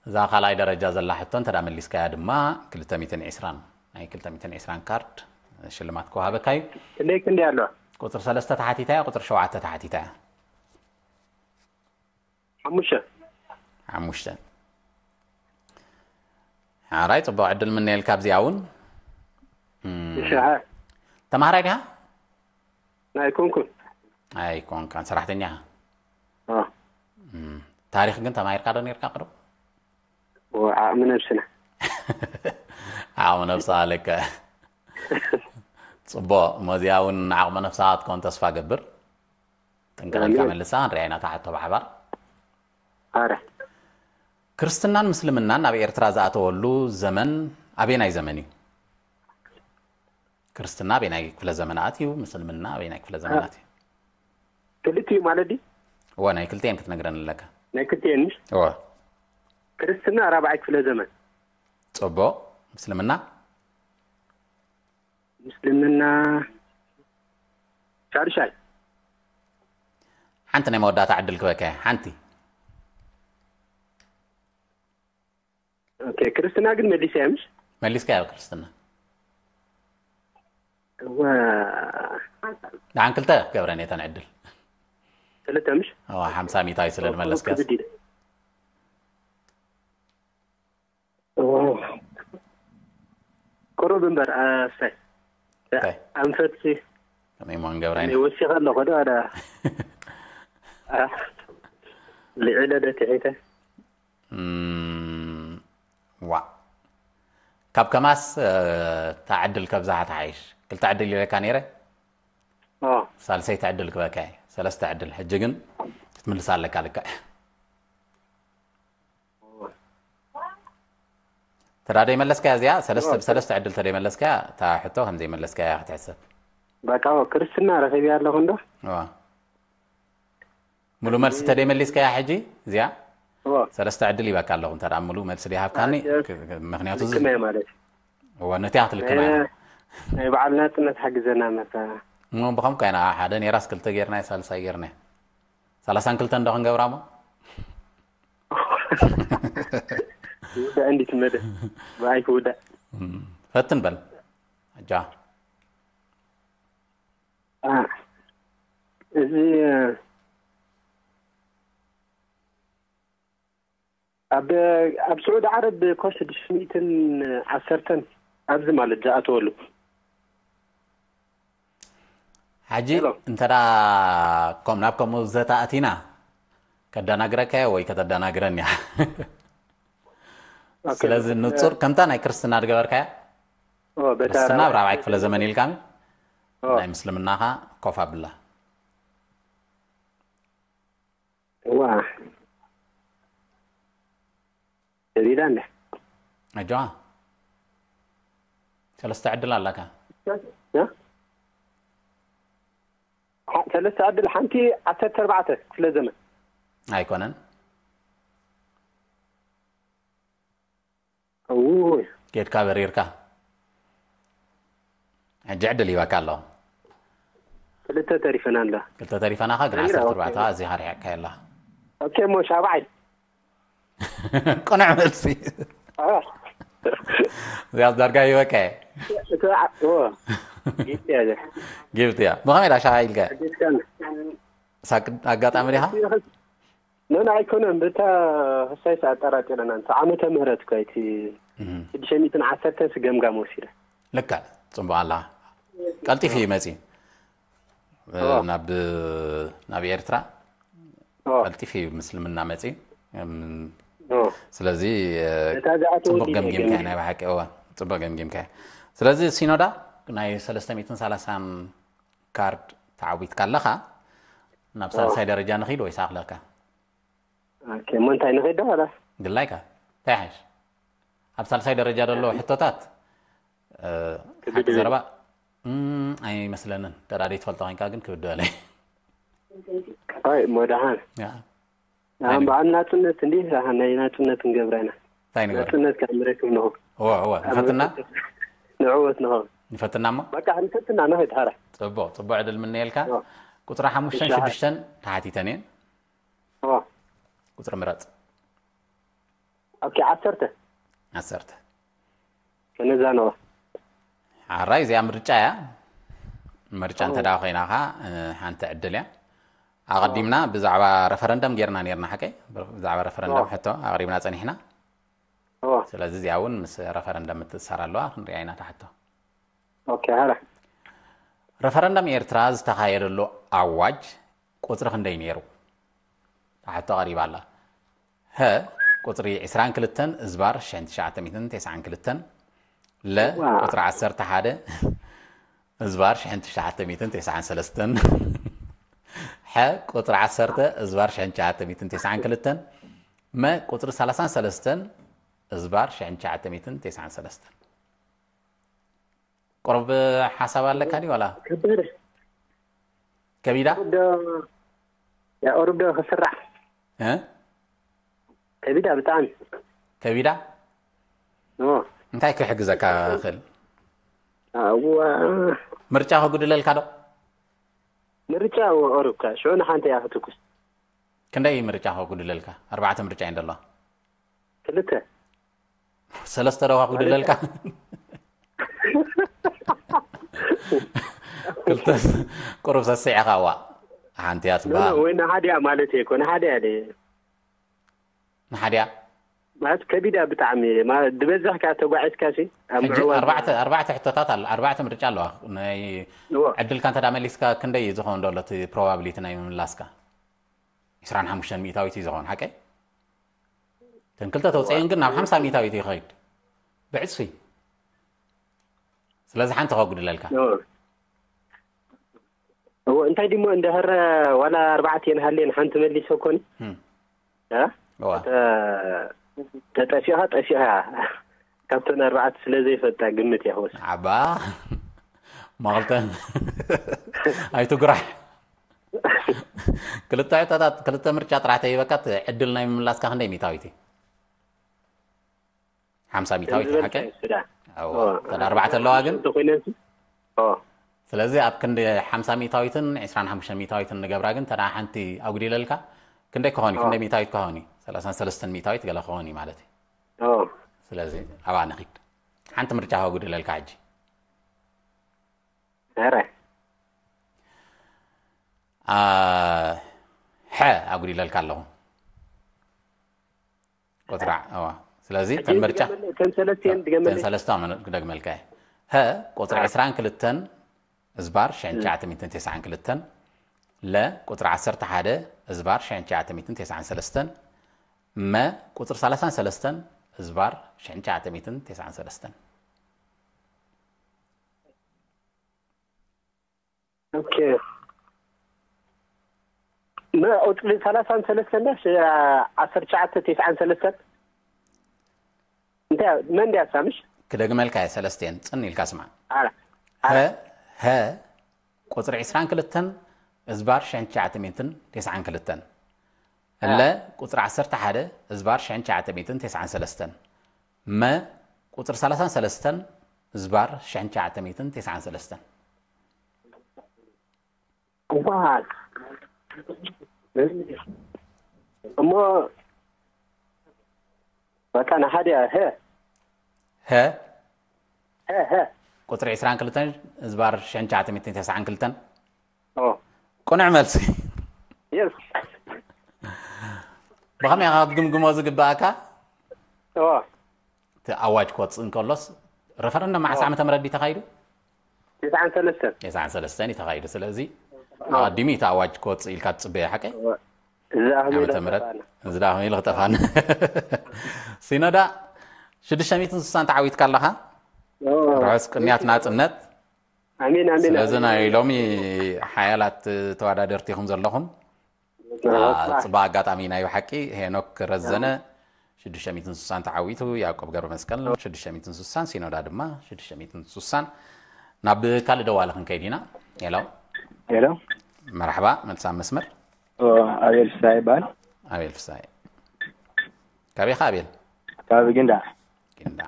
እዛ ካልኣይ ደረጃ ዘላ ሕቶ እንተ ደኣ መሊስካያ ድማ፣ ክልተ ሚእትን ዕስራን፣ ናይ ክልተ ሚእትን ዕስራን ካርድ ሽልማት ክወሃበካ እዩ። ክንደይ ክንደይ ኣለዋ? ቁጽሪ ሰለስተ ተሓቲታ እያ፣ ቁጽሪ ሸውዓተ ተሓቲታ እያ። ሓሙሽተ። ሓሙሽተ። ሓራይ፣ ጽቡቕ ዕድል ምነየልካ ኣብዚኣ እውን። እም፣ እሺ፣ ሓ- ተማሃራይ ዲኻ? ኣይኮንኩን። ኣይኮንካን፣ ሰራሕተኛ ኢኻ? አ። እም፣ ታሪኽ ግን ተማሂርካ ዶ ነይርካ ቅድም? ኦ፣ ዓቕሚ ነብስና። ዓቕሚ ነብስኻ ኣለካ። ጽቡቕ፣ እሞ እዚኣ እውን ዓቕሚ ነብስኻ ክትከውን ተስፋ ገብር። ጥንቅቕ ኢልካ ኣሜን። መልሳ፣ ክንሪኣ ኢና እታ ሕቶ ብሓባር። ኣረ። ክርስትናን ምስልምናን ናብ ኤርትራ ዝኣተወሉ ዘመን ኣበየናይ ዘመን እዩ? ክርስትና ኣበየናይ ክፍለ ዘመን ኣትዩ? ምስልምና ኣበየናይ ክፍለ ዘመን ኣትዩ? ክልቲኡ ማለት ድዩ? እወ፣ ናይ ክልቲኤን ክትነግረን ኣለካ። ናይ ክልቲኤን ምሽ? እወ። ክርስትና ራብዓይ ክፍለ ዘመን። ጽቡቕ። ምስልምና? ምስልምና ሻድሻይ። ሓንቲ ናይ መወዳእታ ዕድል ክበካ እየ። ሓንቲ። ኦኬ፣ ክርስትና ግን መሊሰ እያ፣ ምሽ? መሊስካ እያ ክርስትና። እወ። ደሓን ክልተ ክገብረን እየ እተን ዕድል። ክልተ፣ ምሽ? እወ፣ ሓምሳ ሚእታዊ ስለ ዝመለስካስ። ክብድ ኢለ። እወ። ቅሩብ እምበር፣ ኣስታይ። እንታይ? ኣንፈትሲ። ከመይ እሞ ንገብራ ኢና? ከመይ ወሲኸ ኣለኹ ዶ፣ ኣዳ? ኣ። ልዒለ ዶ ትሒተ? እም፣ ዋ። ካብ ከማስ፣ እ፣ እታ ዕድል ከብዝሓ ትሓይሽ። ክልተ ዕድል ኢለካ ነይረ? ኦ። ሳልሰይቲ ዕድል ክበካ እየ። ሰለስተ ዕድል። ሕጂ ግን ክትምልሳ ኣለካ ልክዕ። ተዳ ደይመለስካያ እዚኣ፣ ሰለስተ፣ ኦ። ብሰለስተ ዕድል ተደይመለስካያ፣ እታ ሕቶ ከም ዘይመለስካያ ክትሕሰብ። በቃ፣ ኦ፣ ክርስትና ረኺበያ ኣለኹ እንዶ? ዋ። ሙሉ መልሲ ተደይመሊስካያ ሕጂ እዚኣ? ኦ። ሰለስተ ዕድል ይበካ ኣለኹ፣ እንተ ደኣ ሙሉ መልሲ ደይሃብካኒ፣ ኣየ፣ ክ-፣ ክ-፣ ምኽንያቱ እዚ ልክመ ማለት እዩ። እወ፣ ነቲኣ ክትልክም ናይ፣ ኣየ። ናይ በዓል ናጽነት ሓግዘና መታ። እሞ ብኸምኡ ኮይና፣ ሓደ ኔራስ ክልተ ጌርናያ፣ ሳልሳይ ጌርናያ። ሰላሳን ክልተን ዶ ክንገብራ እሞ? ክውዳእ እንዲት መደ። ብኣይ ክውዳእ። እም፣ ፈትን በል። ኣጃ። አ፣ እዚ፣ ኣብ፣ ኣብ ስዑዲ ዓረብ ኮሽ ሽዱሽተ ሚእትን ዓሰርተን ኣብዚ ማለት ዝኣተወሉ። ሕጂ ሄሎ። እንተ ደኣ ከም፣ ናብ ከምኡ ዘተ ኣቲና፣ ከደናግረካ እየ ወይ ከተደናግረኒ እያ? ኦኬ። ስለዚ ንጹር ከምታ ናይ ክርስትና ዝገበርካያ፣ ኦ፣ በታ ክርስትና ኣብ ራብዓይ ራብዓይ ክፍለ ዘመን ኢልካኒ፣ ኦ። ናይ ምስልምናኻ ኮፍ ኣብላ። እዋ። ደሊላ እንደ። ኣጆኻ። ሰለስተ ዕድል ኣለካ። እ? ሓ-፣ ሰለስተ ዕድል፣ ሓንቲ ዓሰርተ ኣርባዕተ ክፍለ ዘመን። ኣይኮነን። እውይ። ኬድካ በሪርካ። ሕጂ ዕድል ሂበካ ኣለኹ። ክልተ ተሪፈና ኣላ። ክልተ ተሪፈናኻ፣ ግን ተሪራ፣ ዓሰርተ ኣርባዕተ ኦኬ። ኣዚኻ ርሒቕካዮ ኣለኻ። ኦኬ፣ እሞ ሻብዓይ። ቅኑዕ መልሲ። አ። እዚኣስ ዳርጋ ሂበካ እየ። እቲ ዓ-፣ ኦ። ጊፍት እያ እዚኣ። ጊፍት እያ። ብኸመይ ዳ ሻብዓይ ኢልካ? ኣዴትካን። ሳቅ-፣ ኣጋጣሚ ዲኻ? ኖ፣ ኖ፣ ኣይኮነን። በታ ክሳይስ ኣጠራጢረና። እንተ ዓመተ ምህረት እኮ እቲ እህ። ሽዱሽተ ሚእትን ዓሰርተን ስገምጋም ወሲደ። ልክዕ፣ ጽቡቕ ኣላ። ቀልጢፉ እዩ መጺኡ። ኦ። ናብ፣ ናብ ኤርትራ ኦ። ቀልጢፉ እዩ ምስልምና መጺኡ። እም፣ ኦ። ስለዚ፣ እ፣ እታ ዝኣተወ ጽቡቕ ጊዜ ገምጊምካ ገምጊም። ናይ ብሓቂ፣ እወ፣ ጽቡቕ ገምጊምካ። ስለዚ ሲኖዳ ናይ ሰለስተ ሚእትን ሰላሳን ካርድ ተዓዊትካ ኣለኻ። ናብ ኦ። ሳልሳይ ደረጃ ንኺድ ወይስ ኣኽለካ? ኦኬ፣ እሞ እንታይ ንኺድ ዶ፣ ኸላስ? ግላይካ። እንታይ ይሓይሽ? ኣብ ሳልሳይ ደረጃ ዘሎ ሕቶታት፣ እ፣ ክብድ ሓቂ ይብል። ዘረባ፣ እም፣ ኣይመስለንን። ተራድእ ትፈልጦ ኮይንካ ግን ክብድ በለ። ኣይ፣ እሞ ደሓን። ያ። ኣን በዓል ናጽነት እንዲ፣ ደሓን ናይ ናጽነት ክንገብራ ኢና። እንታይ ንገብር? ናጽነት ካብ ንረክብ ንኹ። እወ፣ እወ፣ ንፈትና? ንዕወት ንኹ። ንፈትና እሞ? በቃ፣ ንፈትና ንኺድ፣ ሓራ። ጽቡቕ፣ ጽቡቕ ዕድል ምነየልካ። እወ። ቁጽሪ ሓሙሽተን እሺ፣ ሓ- ሽዱሽተን ተሓቲተን እየን። እወ። ቁጽሪ ምረጽ። ኦኬ፣ ዓሰርተ። ዓሰርተ። ከነዛንዋ። ሓራይ፣ እዚኣ ምርጫ እያ። ምርጫ ኦ። እንተ ደኣ ኮይና ኸዓ፣ እ፣ ሓንቲ ዕድል እያ። ኣቐዲምና ኦ። ብዛዕባ ረፈረንደም ጌርና ኔርና፣ ሓቀይ? ብዛዕባ ረፈረንደም ኦ። ሕቶ ኣቕሪብና ጸኒሕና። ኦ። ስለዚ እዚኣ እውን ምስ ረፈረንደም እትእሳር ኣለዋ፣ ክንሪኣ ኢና እታ ሕቶ። ኦኬ፣ ሃላ። ረፈረንደም ኤርትራ ዝተኻየደሉ ኣዋጅ ቁጽሪ ክንደይ ነይሩ? እታ ሕቶ ቀሪባ ኣላ። ሀ፣ ቁጽሪ ዕስራን ክልተን እዝባር ሽሕን ትሽዓተ ሚእትን ተስዓን ክልተን፣ ለ፣ ዋው። ቁጽሪ ዓሰርተ ሓደ እዝባር ሽሕን ትሽዓተ ሚእትን ተስዓን ሰለስተን፣ ሐ፣ ቁጽሪ ዓሰርተ እዝባር ሽሕን ትሽዓተ ሚእትን ተስዓን ክልተን፣ መ፣ ቁጽሪ ሰላሳን ሰለስተን እዝባር ሽሕን ትሽዓተ ሚእትን ተስዓን ሰለስተን። ቁሩብ ሓሳብ ኣለካ ድዩ ዋላ? ከበደ። ከቢዳ? ቁሩብ ዶ፣ ያ ቁሩብ ዶ ክስራሕ? እ? ከቢዳ ብጣዕሚ። ከቢዳ? ኦ። እንታይ ክሕግዘካ እኽእል? ኣዋ። ምርጫ ከጉድለልካ ዶ? ምርጫ፣ እወ፣ ቁሩብ ከ። ሽዑ ንሓንቲ እያ ክትኩስ። ክንደይ ምርጫ ከጉድለልካ? ኣርባዕተ ምርጫ እየን ዘለዋ። ክልተ። ሰለስተ ዶ ከጉድለልካ? ክልተ ቁሩብ ሰሲዕኻ፣ እዋ። ሓንቲ እያ ኖ፣ ኖ፣ ትበሃል። ወይ ንሓዲኣ ማለት እየ እኮ፣ ንሓዲኣ እየ። ንሓዲኣ? ማለት ከቢዳ ብጣዕሚ፣ ማለት ዝበዝሕ ከኣ ተጓዒዝካ ሲ፣ ኣብ ሕጂ ምዕዋት ኣርባዕተ፣ ኣርባዕተ ሕቶታት ኣሎ፣ ኣርባዕተ ምርጫ ኣለዋ። ናይ እዎ። ዕድልካ እንተ ደኣ መሊስካ ክንደይ እዩ ዝኸውን ዘሎ እቲ ፕሮባብሊቲ ናይ ምምላስካ? ዕስራን ሓሙሽተን ሚእታዊት እዩ ዝኸውን፣ ሓቀይ? እተን ክልተ ተውፅአን ግን ናብ ሓምሳ ሚእታዊት ይኸይድ። ብዕፅፊ። ስለዚ ሓንቲ ከጉድለልካ። እዎ፣ እንታይ ድሞ እንድሕር ዋላ ኣርባዕተ የንሃልየን ሓንቲ መሊሰ ኮኒ እም፣ እ? እዋ። ተ- ተጠፊኻ ጠፊኻ። ካብተን ኣርባዕተ ስለ ዘይፈጣ ግምት እያ ክወስድ። ዓባ ማቕልተ ኣይትጉራሕ። ክልተ ዕጣታት፣ ክልተ ምርጫ ጥራሕ ተሂበካ፣ እቲ ዕድል ናይ ምምላስካ ክንደይ ሚእታዊት እዩ? ሓምሳ ሚእታዊት እዩ፣ ሓቀ? ስዳ እዋ። እተን ኣርባዕተ ኣለዋ ግን ተኮይነን ኦ ስለዚ ኣብ ክንዲ ሓምሳ ሚእታዊትን ዕስራን ሓሙሽተ ሚእታዊትን ንገብራ ግን ተዳ ሓንቲ ኣጉዲለልካ ክንደይ ክኾን እዩ? ክንደይ ሚእታዊት ክኾን እዩ? ሰላሳን ሰለስተን ሚእታዊት ገለ ክኾን እዩ ማለት እዩ። ኦ ስለዚ ኣብኣ ንኺድ። ሓንቲ ምርጫ ከጉድለልካ ሕጂ። ኧረ አ፣ ሐ ኣጉዲለልካ ኣለኹ። ቁፅራ እዋ። ስለዚ እተን ምርጫ እተን ሰለስቲአን ድገመለይ። እተን ሰለስተ ክደግመልካ እየ። ሀ ቁፅሪ ዕስራን ክልተን እዝባር ሽሕን ትሽዓተ ሚእትን ተስዓን ክልተን፣ ለ ቁፅሪ ዓሰርተ ሓደ እዝባር ሽሕን ትሽዓተ ሚእትን ተስዓን ሰለስተን፣ መ ቁፅሪ ሰላሳን ሰለስተን እዝባር ሽሕን ትሽዓተ ሚእትን ተስዓን ሰለስተን። ኦኬ። መ ቁፅሪ ሰላሳን ሰለስተን ዳሽ ዓሰርተ ትሽዓተ ተስዓን ሰለስተን እንታይ መን ድያ ሳምሽ? ክደግመልካ እየ ሰለስቴን፣ ፅን ኢልካ ስማዕ። ኣረ ሀ ሀ ቁፅሪ ዕስራን ክልተን እዝባር ሽሕን ትሽዓተ ሚእትን ተስዓን ክልተን፣ እለ ቁፅሪ ዓሰርተ ሓደ እዝባር ሽሕን ትሽዓተ ሚእትን ተስዓን ሰለስተን፣ መ ቁፅሪ ሰላሳን ሰለስተን እዝባር ሽሕን ትሽዓተ ሚእትን ተስዓን ሰለስተን። ዋት እሞ በቃ ንሓደ ሀ ሀ ሀ ሀ ቁፅሪ ዕስራን ክልተን እዝባር ሽሕን ትሽዓተ ሚእትን ተስዓን ክልተን። ኦ ቅኑዕ መልሲ። የስ ብኸመይ ኢኻ ክትግምግሞ ዝግብኣካ? ኦ እቲ ኣዋጅ ክወፅእ እንከሎስ፣ ረፈረንደም መዓስ ዓመተ ምህረት ድዩ ተኻይዱ? ተስዓን ሰለስተን ተስዓን ሰለስተን እዩ ተኻይዱ። ስለዚ ኣቐዲሙ እቲ ኣዋጅ ክወፅእ ኢልካ ትፅበዮ፣ ሓቀይ? እዚ ኣኽሊሉ ዓመተ ምህረት ጠፋና። እዚ ዳ ኣኽሊሉ ክጠፋና። ሲኖዳ ሽዱሽተ ሚእትን ስሳን ተዓዊትካ ኣለኻ። ኦ ርሑስ ቅንያት ናፅነት። ኣሜን ኣሜን ስለዚ ኣሜን። ናይ ሎሚ ሓያላት ተወዳደርቲ ኢኹም ዘለኹም። ርሑስ በዓል። ፅቡቅ ኣጋጣሚ ናይ ብሓቂ ሄኖክ ረዘነ ሽዱሽተ ሚእትን ስሳን ተዓዊቱ፣ ያዕቆብ ገብረ መስቀል ሽዱሽተ ሚእትን ስሳን፣ ሲኖዳ ድማ ሽዱሽተ ሚእትን ስሳን። ናብ ካልእ ደዋሊ ክንከይድ ኢና። ሄሎ ሄሎ መርሓባ፣ መልሳ መስመር። ኦ፣ ኣቤል ፍስሃ ይበሃል። ኣቤል ፍስሃየ። ካበይ ኢኻ ኣቤል? ካብ ግንዳ። ግንዳ።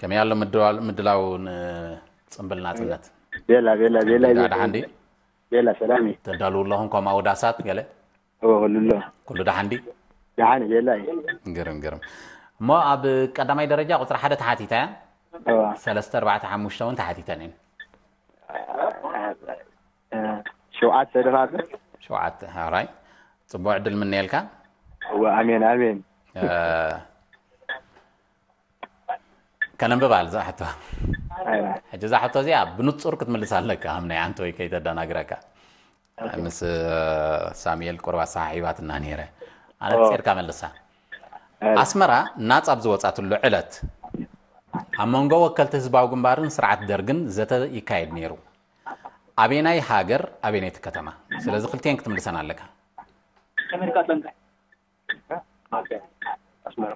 ከመይ ኣሎ ምድላው፣ ምድላው ንፅምብል ናፅነት? ቤላ ቤላ ቤላ ግንዳ ደሓን ድዩ? ቤላ ሰላም እዩ። ተዳልው ኣለኹም ከምኡ ኣውዳሳት ገለ? ኦ፣ ኩሉ ኣሎ። ኩሉ ደሓን ድዩ? ደሓን እዩ፣ ቤላ እዩ። ግርም ግርም። እሞ ኣብ ቀዳማይ ደረጃ ቁፅሪ ሓደ ተሓቲታ እያ። ኦ፣ ሰለስተ ኣርባዕተ ሓሙሽተ እውን ተሓቲተን እየን። እ፣ ሸውዓተ ደፋብር። ሸውዓተ። ኦራይ፣ ፅቡቅ ዕድል ምነየልካ። ኦ፣ ኣሜን ኣሜን። እ፣ ከነንብባ እዛ ሕቶ። ኣይ፣ ሕጂ እዛ ሕቶ እዚኣ ብንጹር ክትምልስ ኣለካ፣ ከም ናይ ኣንቶይ ከይተደናግረካ። ምስ ሳሙኤል ቁርብ ኣሰሓሒባትና ነይረ። ኣነጺርካ መልሳ። ኣስመራ ናጻ ኣብ ዝወጻትሉ ዕለት ኣብ መንጎ ወከልቲ ህዝባዊ ግንባርን ስርዓት ደርግን ዘተ ይካየድ ነይሩ። ኣበየናይ ሃገር፣ ኣበየነይቲ ከተማ? ስለዚ ክልቲኤን ክትምልሰን ኣለካ። ኣሜሪካ ኣትላንታ። ኣስመራ።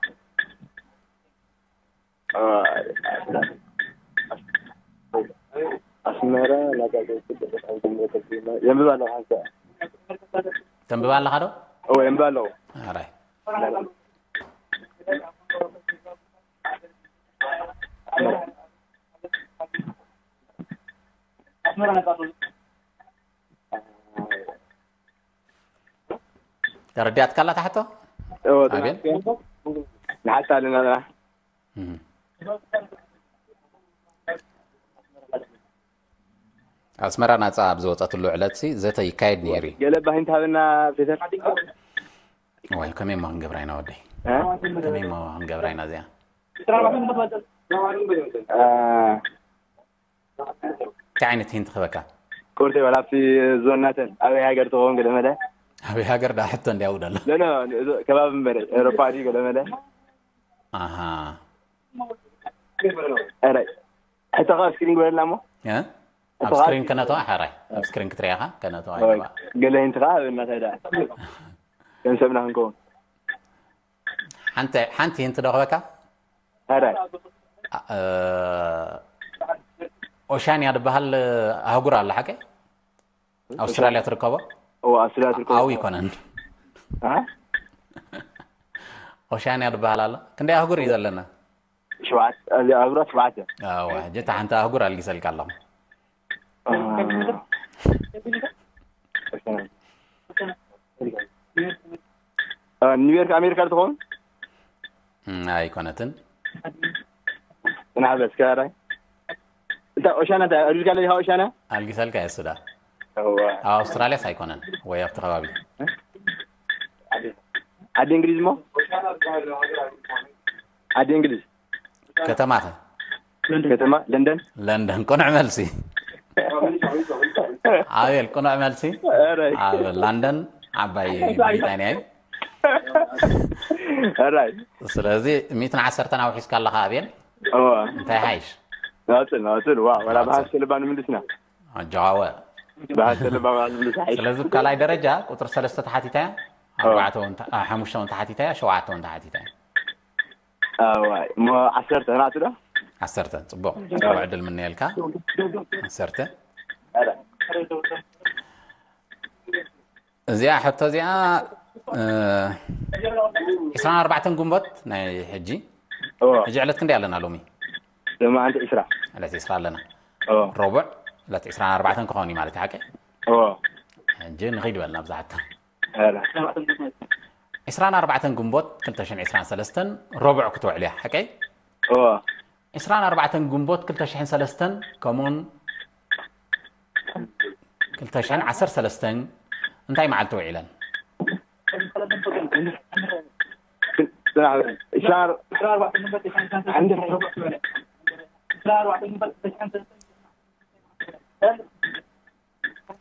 ኣስመራ ናጻ ዘውፅእ በጣም ግንቦት የንብብ ኣለኹ ሓንሳ ተንብባ ኣለኻ ዶ? እወ የንብብ ኣለኹ ኣራይ። ኣስመራ ናጻ ትወፅእ። ተረዲኣትካ ኣላ ታሕቶ? እወ ኣቤል? ንሓታ ኣለና ጥራሕ እም። ኣስመራ ናጻ ኣብ ዝወጸትሉ ዕለት ሲ ዘተ ይካየድ ነይሩ እዩ። ገለ ባሂን ትሃበና ፕሬዘንት ወይ ከመይ እሞ ክንገብራ ኢና ወደይ? እ? ከመይ እሞ ክንገብራ ኢና እዚኣ? እ፣ እንታይ ዓይነት ሂንት ክበካ? ቁርሲ ወላ ኣብቲ ዞን ናተን ኣበይ ሃገር ትኸውን ገለ መለ ኣበይ ሃገር ዳ ሕቶ እንዲያው ደሎ። ኖ ኖ፣ እዚ ከባቢ እምበር ኤውሮፓ ድዩ ገለ መለ? ኣሃ። ኧረ፣ ሕቶኻ ኣብ ስክሪን ግበረልና እሞ። እ? ኣብ ስክሪን ከነተዋ ሓራይ፣ ኣብ ስክሪን ክትሪኣኻ ከነተዋ ይግባእ። ገለ ሂንትኻ ሃበና እንታይ ደኣ። ከም ሰብና ክንከውን። ሓንቲ ሓንቲ ሂንት ዶ ክበካ? ሓራይ። ኦሻንያ ዝበሃል ኣህጉር ኣሎ ሓቀይ? ኣውስትራልያ ትርከቦ? እዎ፣ ኣውስትራልያ ትርከቦ። ኣው ይኮነን። ኣ? ኦሻንያ ዝበሃል ኣሎ። ክንደይ ኣህጉር እዩ ዘለና? ሸውዓተ፣ እዚ ኣህጉራት ሸውዓተ። ኣዋ፣ ጀታ ሓንቲ ኣህጉር ኣልጊሰልካ ኣለኹ። ኒውዮርክ ኣሜሪካ ትኸውን? ኣይኮነትን። ጽናሕ በል እስከ ራይ። እንታ ኦሻና እንታይ ኣልጊስካ ኣለኻ? ኦሻና ኣልጊሰልካ እየ ሱዳ። እዋ። ኣብ ኣውስትራልያስ ኣይኮነን ወይ ኣብቲ ከባቢ? ዓዲ እንግሊዝ እሞ? ዓዲ እንግሊዝ ከተማኸ? ከተማ ለንደን። ለንደን ቅኑዕ መልሲ። ኣቤል ቅኑዕ መልሲ። ኧረ። ኣብ ለንደን ዓባይ ብሪጣንያ እዩ። ራይ። ስለዚ ሚእትን ዓሰርተን ኣውሒስካ ኣለኻ ኣቤል። እዋ። እንታይ ሓይሽ? ናጽል ናጽል ዋ ወላ ብሃስ ልባ ንምልስና። ኣጀዋወ። ብሃስ ልባ ንምልስ ሓይሽ። ስለዚ ካልኣይ ደረጃ ቁፅሪ ሰለስተ ተሓቲታያ፣ ኣርባዕተ እውን ተ- ኣ፣ ሓሙሽተ እውን ተሓቲታያ፣ ሸውዓተ እውን ተሓቲታያ። ኣዋይ እሞ ዓሰርተ ናቱ ዶ? ዓሰርተ ጽቡቕ። ጽቡቕ ዕድል ምንየልካ። ዓሰርተ። ኧረ። እዚኣ ሕቶ እዚኣ እ፣ ዕስራን ኣርባዕተን ግንቦት ናይ ሕጂ። እዎ። ሕጂ ዕለት ክንደይ ኣለና ሎሚ? ሎሚ ኣንቲ ዕስራ። ዕለት ዕስራ ኣለና። እዎ። ረቡዕ ዕለት ዕስራን ኣርባዕተን ክኸውን እዩ ማለት እዩ ሓቂ? እዎ። ሕጂ ንኸይድ በልና ብዛሕታ። ኧረ። ዕስራን ኣርባዕተን ግንቦት ክልተ ሽሕን ዕስራን ሰለስተን ረቡዕ ክትውዕል እያ ሓቀይ? እዎ። ዕስራን ኣርባዕተን ግንቦት ክልተ ሽሕን ሰለስተን ከምኡውን ክልተ ሽሕን ዓሰርተ ሰለስተን እንታይ መዓልቲ ውዒለን? ጽናሕ በል። ዕስራ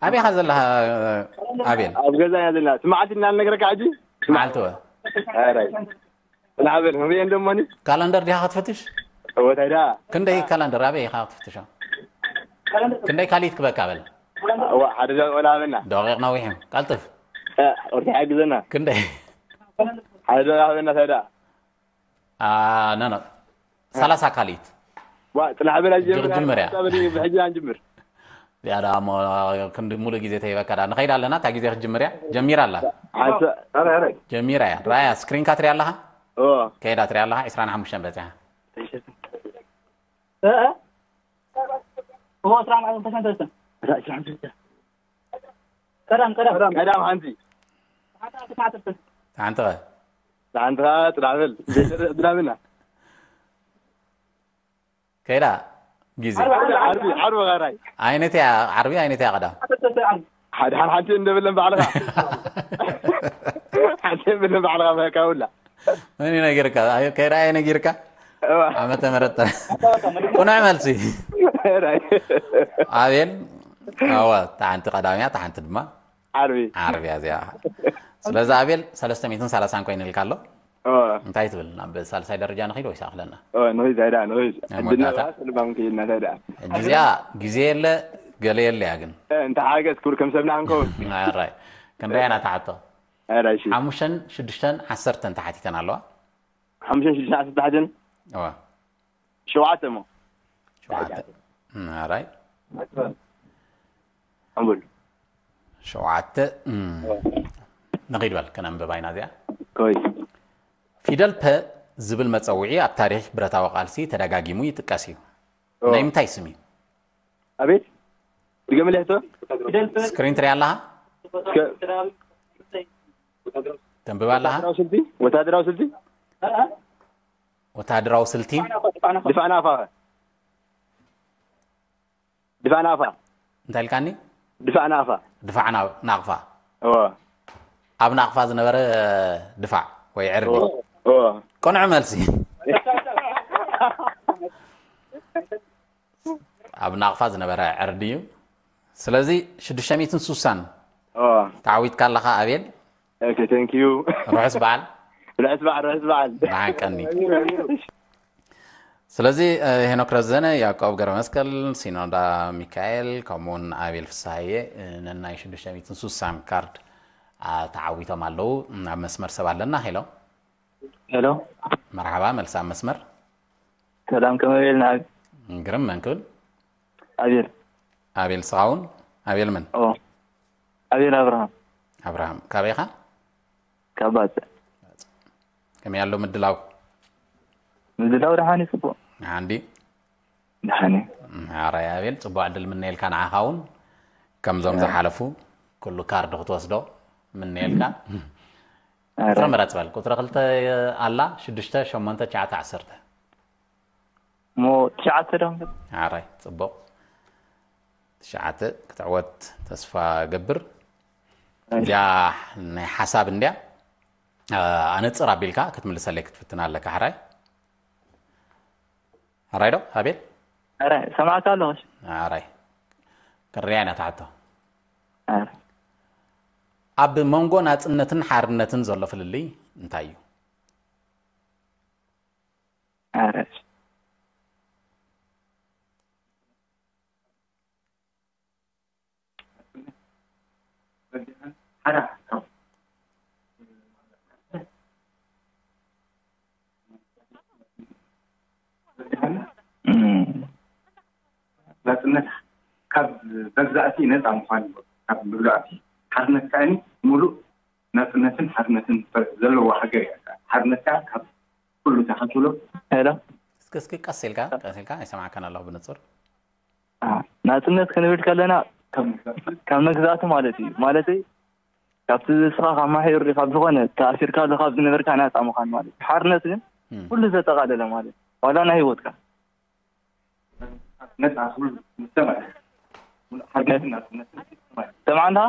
ኣበይ ኢኻ ዘለኻ ኣቤል? ኣብ ገዛ እያ ዘለና። ስማዕቲ እናነግረካ ሕጂ። መዓልቲ ወ ኧረ። ጽናሕ በል። መብየን ደሞኒ። ካላንደር ዲኻ ክትፍትሽ? እወታይ ደኣ። ክንደይ ካላንደር ኣበይ ኢኻ ክትፍትሾ? ክንደይ ካሊት ክበካ በል? እዋ ሓደ ደቂቕ ወላ ሃበና። ደቂቕ ነዊሕ እዩ። ቀልጥፍ። እ፣ ወርሒ ሓግዘና። ክንደይ? ሓደ ደቂቕ ሃበና እንታይ ደኣ። ኖ ኖ ሰላሳ ካሊት። ዋ ጽናሕ በል ኣጀምር። ጅምር እያ። ብሕጂ ኣንጅምር። ያ ዳ እሞ ክንዲ ሙሉ ግዜ ተይበካ ዳ ንኸይድ ኣለና። እታ ግዜ ክትጅምር እያ። ጀሚራ ኣላ። ሓንሳ ጀሚራ እያ። ራያ ስክሪንካ ትሪኣ ኣለኻ? ኦ ከይዳ ትሪኣ ኣለኻ? ዕስራን ሓሙሽተን በጺሓ። እሞ ስራሕ ማለት ተሻንተስተ ቀዳም ቀዳም ቀዳም ሓንቲ ሓንቲ ኸ ሓንቲ ጽናሕ በል። ጽናብና ከይዳ ግዜ ዓርቢ ዓርቢ ኸራይ ዓይነት እያ። ዓርቢ ዓይነት እያ ቀዳም ሓደ ሓደ ሓንቲ እንደብለን ባዕልኻ ሓንቲ ብለን ባዕልኻ በቃ ውላ መን እዩ ነጊርካ? ኣዮ ከይዳ እየ ነጊርካ። እዋ ዓመተ ምህረት ቁኑዕ መልሲ። ራይ ኣቤል ኣወ እታ ሓንቲ ቀዳም እያ፣ እታ ሓንቲ ድማ ዓርቢ ዓርቢ እያ እዚኣ። ስለዚ ኣቤል ሰለስተ ሚእትን ሰላሳን ኮይኑ ኢልካ ኣሎ። እዋ እንታይ ትብል? ናብ ሳልሳይ ደረጃ ንኺድ ወይስ ኣኽለና? እዋ ንኺድ ታይ ደኣ ንኺድ ናይ ዕድልና መወዳእታ? እዋ ስልባም ከይድና ታይ ደኣ ሕጂ እዚኣ ግዜ የለ ገለ የለ እያ ግን እንተ ሓገዝ ክብር ከም ሰብና ክንከውን ኣራይ ክንደይ ኢና ተሓቶ? ራይ እሺ ሓሙሽተን ሽዱሽተን ዓሰርተን ተሓቲተን ኣለዋ። ሓሙሽተን ሽዱሽተን ዓሰርተ ታሕትን እዋ ሸውዓተ እሞ ሸውዓተ እም፣ ኣራይ ኣንብሉ ሸውዓተ እም፣ ንኺድ በል ከነንብባ ኢና እዚኣ። ኮይ ፊደል ፐ ዝብል መጸውዒ ኣብ ታሪኽ ብረታዊ ቃልሲ ተደጋጊሙ ይጥቀስ እዩ። ናይ ምንታይ ስም እዩ? ኣቤት ድገምልይ ሕቶ ስክሪን ትሪኣ ኣለኻ? እስከ ተንብባ ኣለኻ? ወታደራዊ ስልቲ ወታደራዊ ስልቲ ወታደራዊ ስልቲ ድፋዕ ናፋ ድፋዕ ናፋ እንታይ ኢልካኒ? ድፋዕ ናፋ ድፋዕ ና- ናቕፋ እዎ ኣብ ናቕፋ ዝነበረ ድፋዕ ወይ ዕርዲ እዎ ቅኑዕ መልሲ። ኣብ ናቕፋ ዝነበረ ዕርዲ እዩ። ስለዚ ሽዱሽተ ሚእትን ስሳን እዎ እታ ዓዊትካ ኣለኻ ኣቤል። Okay, thank you. ርሑስ በዓል። ርሑስ በዓል፣ ርሑስ በዓል። ብሓቀኒ። ስለዚ ሄኖክ ረዘነ፣ ያዕቆብ ገብረመስቀል፣ ሲኖዳ ሚካኤል፣ ከምኡውን ኣቤል ፍስሃየ ነናይ ሽዱሽተ ሚእትን ሱሳን ካርድ ተዓዊቶም ኣለዉ። ኣብ መስመር ሰብ ኣለና። ሄሎ። ሄሎ። መርሓባ፣ መልሲ ኣብ መስመር። ሰላም፣ ከመይ በልና? ግርም፣ መን ክብል? ኣቤል። ኣቤል ስኻውን? ኣቤል መን? ኦ፣ ኣቤል ኣብርሃም። ኣብርሃም፣ ካበይ ኢኻ? ካብ ባጽዕ። ከመይ ኣሎ ምድላው? ምድላው ደሓን እዩ፣ ጽቡቕ። ደሓን ድዩ? ደሓን እዩ። ኣራይ ኣቤል፣ ጽቡቕ ዕድል ምነየልካ ንዓኻ እውን። ከምዞም ዝሓለፉ ኩሉ ካርድ ክትወስዶ ምነየልካ። ቁፅሪ ኣረ፣ ምረፅ በል። ቁፅሪ ክልተ ኣላ፣ ሽዱሽተ፣ ሸሞንተ፣ ትሽዓተ፣ ዓሰርተ። እሞ ትሽዓተ ዶ? ኣራይ፣ ጽቡቕ። ትሽዓተ ክትዕወት ተስፋ ገብር። እዚኣ ናይ ሓሳብ እንድያ። ኣነፅር ኣቢልካ ክትምልሰለይ ክትፍትን ኣለካ። ሕራይ፣ ሕራይ ዶ ኣቤል? ኣረ፣ ሰማዕካ ኣለኹ። ኣራይ፣ ክንሪኣ ኢና ትሓቶ። ኣረ፣ ኣብ መንጎ ናፅነትን ሓርነትን ዘሎ ፍልልይ እንታይ እዩ? ኣረ፣ እም፣ ናፅነት ካብ መግዛእቲ ነፃ ምዃን እዩ። ካብ መግዛእቲ ሓርነት ከኣ ሙሉእ ናፅነትን ሓርነትን ዘለዎ ሃገር እያ። ሓርነት ከኣ ካብ ኩሉ ተኸትሎ ሄሎ፣ እስኪ እስኪ ቀስ ኢልካ፣ ቀስ ኢልካ፣ ኣይሰማዕካን ኣለኹ ብንጹር። አ፣ ናፅነት ክንብል ከለና ካብ መግዛእቲ ማለት እዩ። ማለት ካብቲ ንስኻ ካብ ማሕዩር ካብ ዝኾነ ተኣሲርካሉ ካብ ዝነበርካ ናፃ ምዃን ማለት እዩ። ሓርነት ግን እም። ኩሉ ዘጠቓለለ ማለት እዩ። ዋላ ናይ ህይወትካ። ነፃ ኩሉ ምስተማር ሓርነትን ናፅነትን ማለት እዩ። ሰማዕና?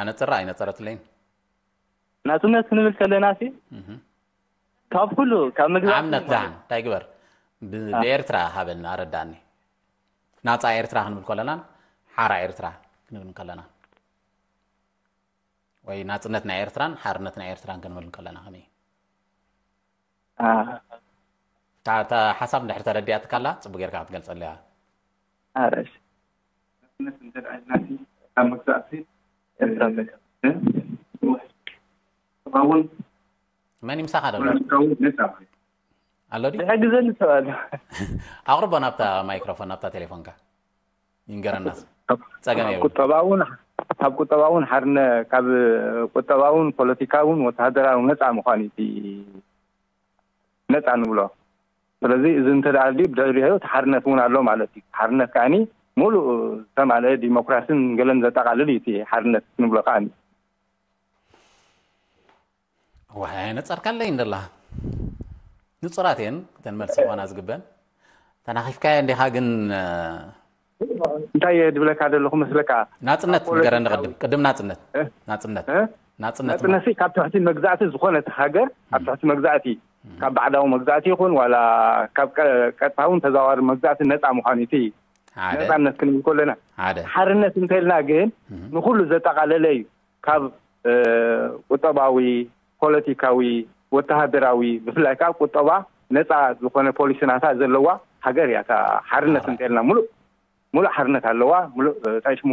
ኣነፅራ ኣይነፀረትለይን። ናፅነት ክንብል ከለና ሲ እህ። ካብ ኩሉ ካብ መግዛእቲ ኣብነት ማለት ደሓን እንታይ ግበር? ብ- አ። ብኤርትራ ሃበኒ፣ ኣረዳእኒ። ናፃ ኤርትራ ክንብል ከለናን ሓራ ኤርትራ ክንብል ከለና፣ ወይ ናፅነት ናይ ኤርትራን ሓርነት ናይ ኤርትራን ክንብል ከለና ከመይ? አ፣ እታ እታ ሓሳብ እንድሕር ተረዲኣትካ ኣላ፣ ጽቡቅ ጌርካ ክትገልጸላ እያ። ኣረ፣ እሺ። ናፅነት እንተ ደኣ ኢልና፣ ካብ መግዛእቲ ኤርትራ እውን መን እዩ ምሳኻ ዘሎ? ፖለቲካዊ ነፃ ማለት እዩ። ኣሎ ድዩ? ዝሕግዘኒ ሰብ ኣሎ። ኣቕርቦ ናብታ ማይክሮፎን፣ ናብታ ቴሌፎንካ። ይንገረናስ። ጸገም ካብ የብሉ። ቁጠባውን ካብ ቁጠባውን ሓርነ ካብ ቁጠባውን ፖለቲካውን ወተሃደራውን ነፃ ምዃን እዩ እቲ ነፃ ንብሎ። ስለዚ እዚ እንተ ደኣ ድዩ ብድሕሪኡ እቲ ሓርነት እውን ኣሎ ማለት እዩ። ሓርነት ከኣኒ ሙሉእ ዝተማልአ ዲሞክራሲን ገለን ዘጠቓልል እዩ እቲ ሓርነት ንብሎ ከኣኒ። ዋይ፣ ነጸርካለይ እንደላ። ንጹራት እየን እተን መልሲ ክኾና ዝግበን። ተናኺፍካዮ እንዲኻ ግን፣ እ፣ እንታይ እየ ድብለካ ዘለኹ መስለካ? ናጽነት ኣብ ንገረኒ ፖለቲካዊ ቅድም። ቅድም ናጽነት። እ? ናጽነት። እ? ናጽነት ናጽነት ካብ ትሕቲ መግዛእቲ ዝኾነት ሃገር ኣብ ትሕቲ መግዛእቲ ካብ ባዕዳዊ መግዛእቲ ይኹን ዋላ ካብ ቀ- ቀጥታውን ተዘዋዋሪ መግዛእቲ ነፃ ምዃን እዩ። እቲ ሓደ። ነፃነት ክንብል ከለና ሓደ። ሓርነት እንተልና ግን እም። ንኹሉ ዘጠቓለለ እዩ። ካብ እ፣ ቁጠባዊ፣ ፖለቲካዊ፣ ወተሃደራዊ ብፍላይ ከዓ ቁጠባ ነፃ ዝኾነ ፖሊሲ ናታ ዘለዋ ሃገር እያ። እታ ሓርነት ኣረ። እንተልና ሙሉእ ሙሉእ ሓርነት ኣለዋ። ሙሉእ እ፣ እንታይ ሽሙ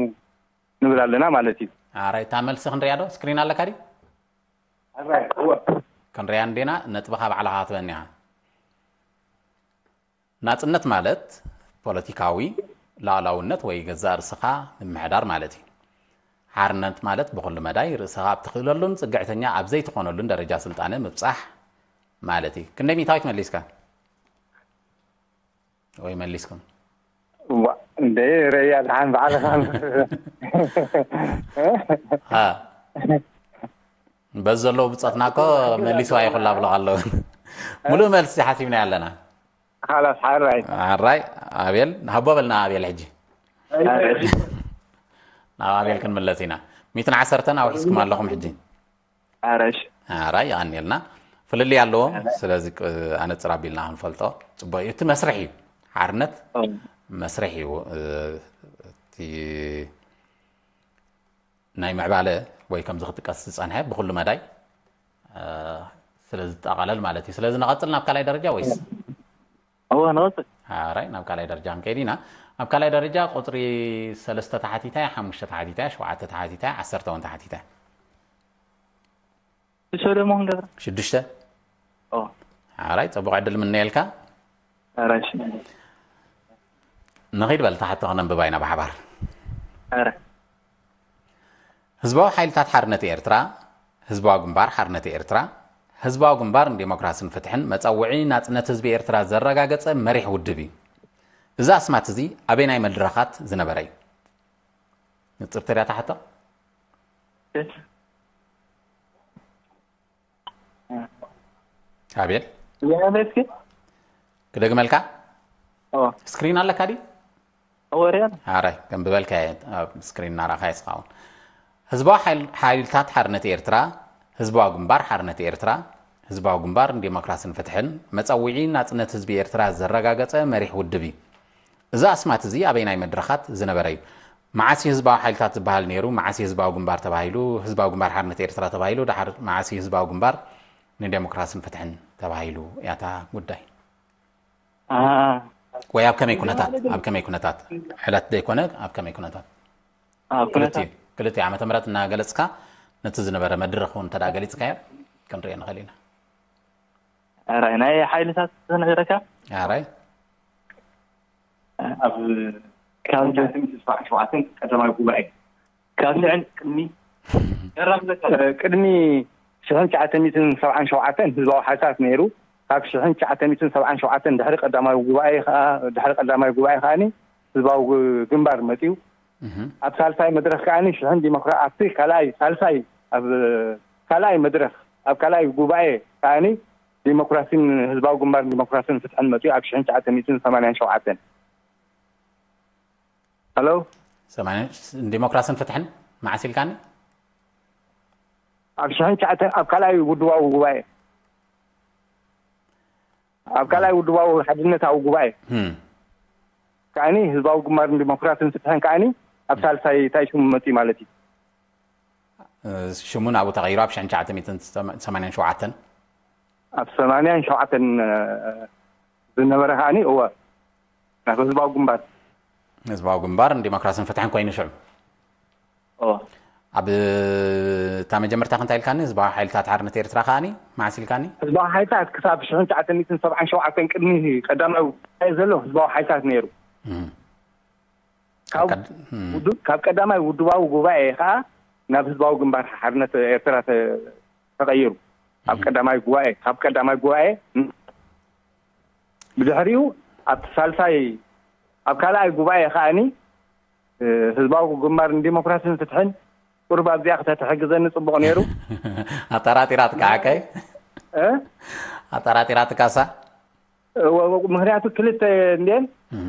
ንብል ኣለና ማለት እዩ። ኣራይ፣ እታ መልሲ ክንሪኣ ዶ? ስክሪን ኣለካ ድዩ? ኣራይ፣ እወ። ክንሪኣ እንዴና፣ ነጥብኻ ባዕልኻ ክትበኒ ኢኻ። ናጽነት ማለት ፖለቲካዊ ላዕላውነት ወይ ገዛእ ርእስኻ ምምሕዳር ማለት እዩ። ሓርነት ማለት ብኹሉ መዳይ ርእስኻ ኣብ ትኽእለሉን ጽግዕተኛ ኣብ ዘይትኾነሉን ደረጃ ስልጣነ ምብጻሕ ማለት እዩ። ክንደይ ሚእታዊት መሊስካ? ወይ መሊስኩም? ዋ፣ እንደ ረያ ደሓን ባዕልኻ። ሃ። በዚ ዘለዉ ብጾትና እኮ መሊስዋ ይኹላ ብሎ ኣለዉ። ሙሉእ መልሲ ሓሲብና ኣለና። ሓላፍ ሓራይ። ኣራይ ኣቤል፣ ንሃቦ በልና ኣቤል ሕጂ። ናብ ኣቤል ክንምለስ ኢና። ሚእትን ዓሰርተን ኣውሒስኩም ኣለኹም ሕጂ። ኣረ፣ እሺ። ኣራይ ይቐንየልና። ፍልልይ ኣለዎም። ስለዚ ቅ-፣ ኣነጽር ኣቢልና ክንፈልጦ ጽቡቕ እዩ። እቲ መስርሕ እዩ። ሓርነት ኦ፣ መስርሕ እዩ። እ፣ እቲ ናይ ምዕባለ ወይ ከምዚ ክጥቀስ ዝጸንሐ ብኹሉ መዳይ ስለ ዝጠቓለል ማለት እዩ። ስለዚ ንቐጽል ናብ ካልኣይ ደረጃ ወይስ? እወ ንቐጽል። ኣራይ ናብ ካልኣይ ደረጃ ክንከይድ ኢና። ኣብ ካልኣይ ደረጃ ቁፅሪ ሰለስተ ተሓቲታይ፣ ሓሙሽተ ተሓቲታይ፣ ሸውዓተ ተሓቲታይ፣ ዓሰርተ እውን ተሓቲታይ። ሽዱሽተ ደሞ ክንገብራ። ሽዱሽተ። ኦ ኣራይ ጽቡቕ ዕድል ምነየልካ። ኣራሽ ንኺድ በል ታሕቶ ክነንብባ ኢና ብሓባር። ኣረ ህዝባዊ ሓይልታት ሓርነት ኤርትራ፣ ህዝባዊ ግንባር ሓርነት ኤርትራ፣ ህዝባዊ ግንባር ንዴሞክራስን ፍትሕን መጸውዒ ናጽነት ህዝቢ ኤርትራ ዘረጋገጸ መሪሕ ውድብ እዩ። እዚ ኣስማት እዚ ኣበይናይ መድረኻት ዝነበረ እዩ? ንጽር ተሪያ ታሕቶ። ኣቤል ያበስኪ ክደግመልካ። ኦ ስክሪን ኣለካ ድዩ? ወሬን ኣረ ከም ብበልካ ኣብ ስክሪን እናረኣኻ ይስኻውን። ህዝባዊ ሓይል- ሓይልታት ሓርነት ኤርትራ፣ ህዝባዊ ግንባር ሓርነት ኤርትራ፣ ህዝባዊ ግንባር ንዴሞክራስን ፍትሕን መጸውዒ ናጽነት ህዝቢ ኤርትራ ዘረጋገጸ መሪሕ ውድብ እዩ። እዚ ኣስማት እዚ ኣበይናይ መድረኻት ዝነበረ እዩ? መዓስ እዩ ህዝባዊ ሓይልታት ዝበሃል ነይሩ? መዓስ እዩ ህዝባዊ ግንባር ተባሂሉ? ህዝባዊ ግንባር ሓርነት ኤርትራ ተባሂሉ? ደሓር መዓስ እዩ ህዝባዊ ግንባር ንዴሞክራስን ፍትሕን ተባሂሉ? ያታ ጉዳይ አ ወይ ኣብ ከመይ ኩነታት? ኣብ ከመይ ኩነታት? ዕለት ዘይኮነ ኣብ ከመይ ኩነታት? ኣብ ክልቲኡ ኩነታት ክልቲኡ ዓመተ ምህረት እናገለጽካ ነቲ ዝነበረ መድረኽ እውን እንተ ደኣ ገሊጽካዮ ክንሪኦ ንኽእል ኢና። ኣራይ ናይ ሓይልታት ተነገረካ ኣራይ ኣብ ካብ ሸውዓተ ሚእቲ ሰብዓን ሸውዓተን ቀዳማይ ጉባኤ ካብ ሽሕን ቅድሚ ቅድሚ ሽሕን ትሽዓተ ሚእትን ሰብዓን ሸውዓተን ህዝባዊ ሓይልታት ነይሩ። ካብ ሽሕን ትሽዓተ ሚእትን ሰብዓን ሸውዓተን ድሕሪ ቀዳማዊ ጉባኤ ከዓ ድሕሪ ቀዳማዊ ጉባኤ ከዓኒ ህዝባዊ ግንባር መፅዩ። ኣብ ሳልሳይ መድረክ ከዓኒ ሽሕን ዲሞክራ ኣብቲ ካልኣይ ሳልሳይ ኣብ ካልኣይ መድረክ ኣብ ካልኣይ ጉባኤ ከዓኒ ዲሞክራሲን ህዝባዊ ግንባር ዲሞክራሲን ፍትሕን መፅዩ ኣብ ሽሕን ትሽዓተ ሚእትን ሰማንያን ሸውዓተን። ሄሎ ሰማንያ ዲሞክራስን ፍትሕን መዓስ ኢልካኒ? ኣብ ሽሕን ትሽዓተ ኣብ ካልኣይ ውድባዊ ጉባኤ ኣብ ካልኣይ ውድባዊ ሓድነታዊ ጉባኤ ህም። ከዓኒ ህዝባዊ ግንባርን ዲሞክራሲን ፍትሕን ከዓኒ ኣብ ሳልሳይ ታይ ሽሙ መፅዩ ማለት እዩ። ሽሙ ናብኡ ተቐይሩ ኣብ ሽሕን ትሽዓተ ሚእትን ሰማንያን ሸውዓተን ኣብ ሰማንያን ሸውዓተን ዝነበረ ከዓኒ እወ ናብ ህዝባዊ ግንባር ህዝባዊ ግንባር ንዲሞክራስን ፍትሕን ኮይኑ ሽዑ እወ ኣብ እታ መጀመርታ ክንታይ ኢልካኒ? ህዝባዊ ሓይልታት ሓርነት ኤርትራ ከዓኒ መዓስ ኢልካኒ? ህዝባዊ ሓይልታት ክሳብ ሽሕን ትሽዓተ ሚእትን ሰብዓን ሸውዓተን ቅድሚ ቀዳማዊ ጉባኤ ዘሎ ህዝባዊ ሓይልታት ነይሩ። እም። ካብ ቀድ- እም። ውዱ- ካብ ቀዳማይ ውድባዊ ጉባኤ ከዓ ናብ ህዝባዊ ግንባር ሓርነት ኤርትራ ተ- ተቐይሩ። ኣብ ቀዳማይ ጉባኤ ካብ ቀዳማይ ጉባኤ ብድሕሪኡ ኣብ ሳልሳይ ኣብ ካልኣይ ጉባኤ ከዓኒ እ፣ ህዝባዊ ግንባር ንዲሞክራሲን ፍትሕን ቁሩብ ኣብዚኣ ከተትሕግዘኒ ጽቡቕ ነይሩ። ኣጠራጢራትካ ሓቀይ እ? ኣጠራጢራትካሳ እወ፣ እወ፣ ምክንያቱ ክልተ እንድየን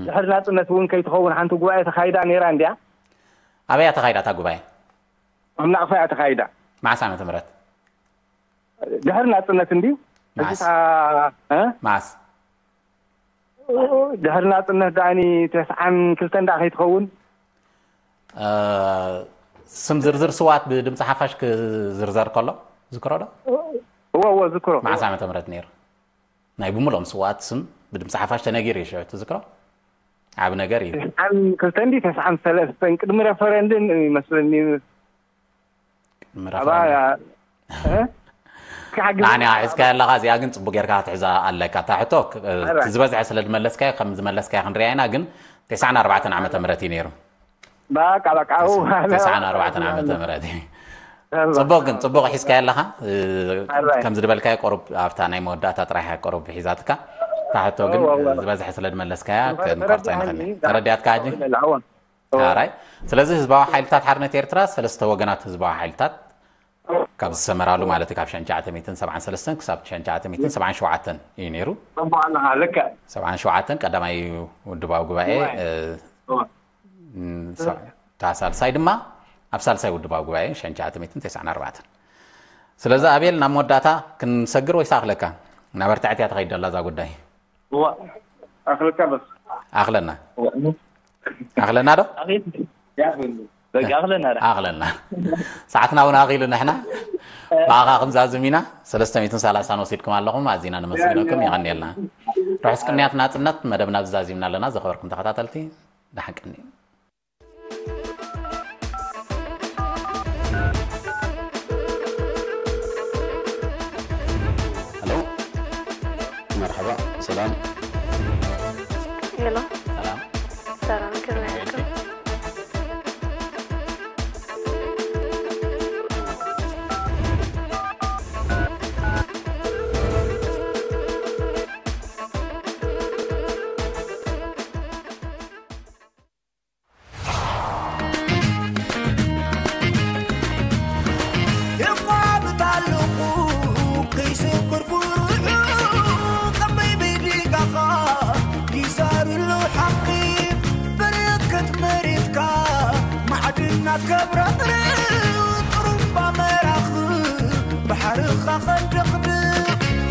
ድሕሪ ናጽነት እውን ከይትኸውን ሓንቲ ጉባኤ ተኻይዳ ነይራ እንድያ። ኣበያ ተኻይዳ እታ ጉባኤ? ኣብ ናቕፋ እያ ተኻይዳ። መዓስ ዓመተ ምህረት? ድሕሪ ናጽነት እንድዩ። መዓስ? እታ እ? መዓስ? ድሕሪ ናጽነት ደኣኒ ተስዓን ክልተን ደኣ ከይትኸውን። እ፣ ስም ዝርዝር ስዋት ብድምፂ ሓፋሽ ክዝርዘር ከሎ ዝክሮ ዶ? እወ እወ ዝክሮ። መዓስ ዓመተ ምህረት ነይሩ? ናይ ብምሎም ስዋት ስም ብድምፂ ሓፋሽ ተነጊሩ እዩ ሽዑ ትዝክሮ? ዓብ ነገር እዩ። ተስዓን ክልተን ድዩ ተስዓን ሰለስተን ቅድሚ ረፈረንድም ይመስለኒ። ቅድሚ ኣባ ረፈረንደም። እ? ክሓግዝ ንዓኒ ሒዝካያ ኣለኻ፣ እዚኣ ግን ጽቡቅ ጌርካ ክትሕዛ ኣለካ። እታ ሕቶ ክ- ኣረ። ዝበዝሐ ስለ ዝመለስካዮ ከም ዝመለስካዮ ክንሪኣ ኢና። ግን ተስዓን ኣርባዕተን ዓመተ ምህረት እዩ ነይሩ። በቃ በቃ ኣው ተስዓን ኣርባዕተን ዓመተ ምህረት እዩ። ጽቡቅ ግን ጽቡቅ ሒዝካያ ኣለኻ። እ፣ ኣረ። ከም ዝድበልካዮ ቁሩብ ኣብታ ናይ መወዳእታ ጥራሕ እያ ቁሩብ ሒዛትካ። እታ ሕቶ ግን እወ፣ እወ። ዝበዝሐ ስለ ዝመለስካያ ተረዲኣኒ፣ ክንቆርጻ ንኽእል። ዳ- ተረዲኣትካ ሕጂ? ኣዎ። ኣራይ። ስለዚ ህዝባዊ ሓይልታት ሓርነት ኤርትራ ሰለስተ ወገናት ህዝባዊ ሓይልታት ካብ ዝሰመራሉ ማለት እዩ፣ ካብ ሽሕን ትሽዓተ ሚእትን ሰብዓን ሰለስተን ክሳብ ሽሕን ትሽዓተ ሚእትን ሰብዓን ሸውዓተን እዩ ነይሩ። ጽቡቕ ኣለኻ ልክዕ ሰብዓን ሸውዓተን ቀዳማይ ውድባዊ ጉባኤ ጉባኤ። እ፣ እወ። ም፣ ሳ- እታ ሳልሳይ ድማ ኣብ ሳልሳይ ውድባዊ ጉባኤ ሽሕን ትሽዓተ ሚእትን ተስዓን ኣርባዕተን። ስለዚ ኣቤል ናብ መወዳእታ ክንሰግር ወይስ ኣኽለካ? ናብ ኣርትዕት እያ ተኸይድ ዘላ እዛ ጉዳይ። እወ ኣኽለካ በስ ኣኽለና እወ ኣኽለና ዶ? ያኽለኒ በቃ ኣኽለና ዳ። ኣኽለና። ሰዓትና እውን ኣኺሉ ንሕና ብኣኻ ክንዛዝም ኢና። ሰለስተ ሚእትን ሰላሳን ወሲድኩም ኣለኹም። ኣዚና ነመስግነኩም። የቐንየልና። ርሑስ ቅንያት ናጽነት መደብና ዝዛዚምና ኣለና። ዘኸበርኩም ተኸታተልቲ፣ ደሓን ቅኒ። ሄሎ፣ መርሐባ፣ ሰላም። ሄሎ። ሰላም። ሰላም፣ ከመይ ኣለኩም? የቋምት ኣለኹ ከይስክር ጉርዑ፣ ከመይ ብዲጋኻ ይዛርሉ ሓቂ፣ በረከት መሬትካ ማዕድናት ከብረቕርቕ፣ ጥሩምባ መራኽብ ባሕርኻ ከንደቕድቕ፣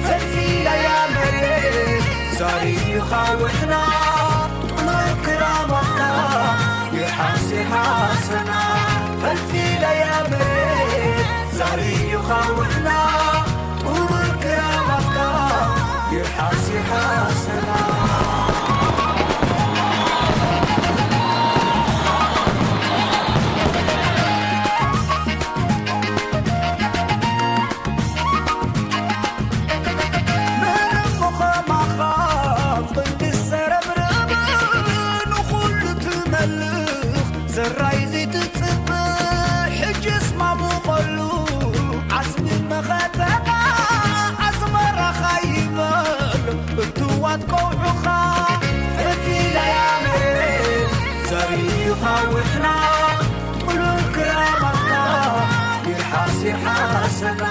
ፈልፊለያ መሬት ዛሪኻ ውሕና፣ ጥሉል ክራማትካ ይሓስ ይሓሰና፣ ፈልፊለያ መሬት ዛሪኻ ውሕና፣ ጥሉል ክራማትካ ይሓስ ይሓሰና። መን እሞ ኸማኻ ቅዱስ ዘረብርብ ንኹሉ ትመልኽ ዘራይ ዘይትጽብእ ሕጅስ ማሙቐሉ ዓስቢ መኸተና ኣስመራኻ ይበል እትዋት ቀውዑኻ ፈቲለያ መሬት ዘሪኻ ውሕና ጥሉል ክራማትካ ይርሓስ ይሓሰና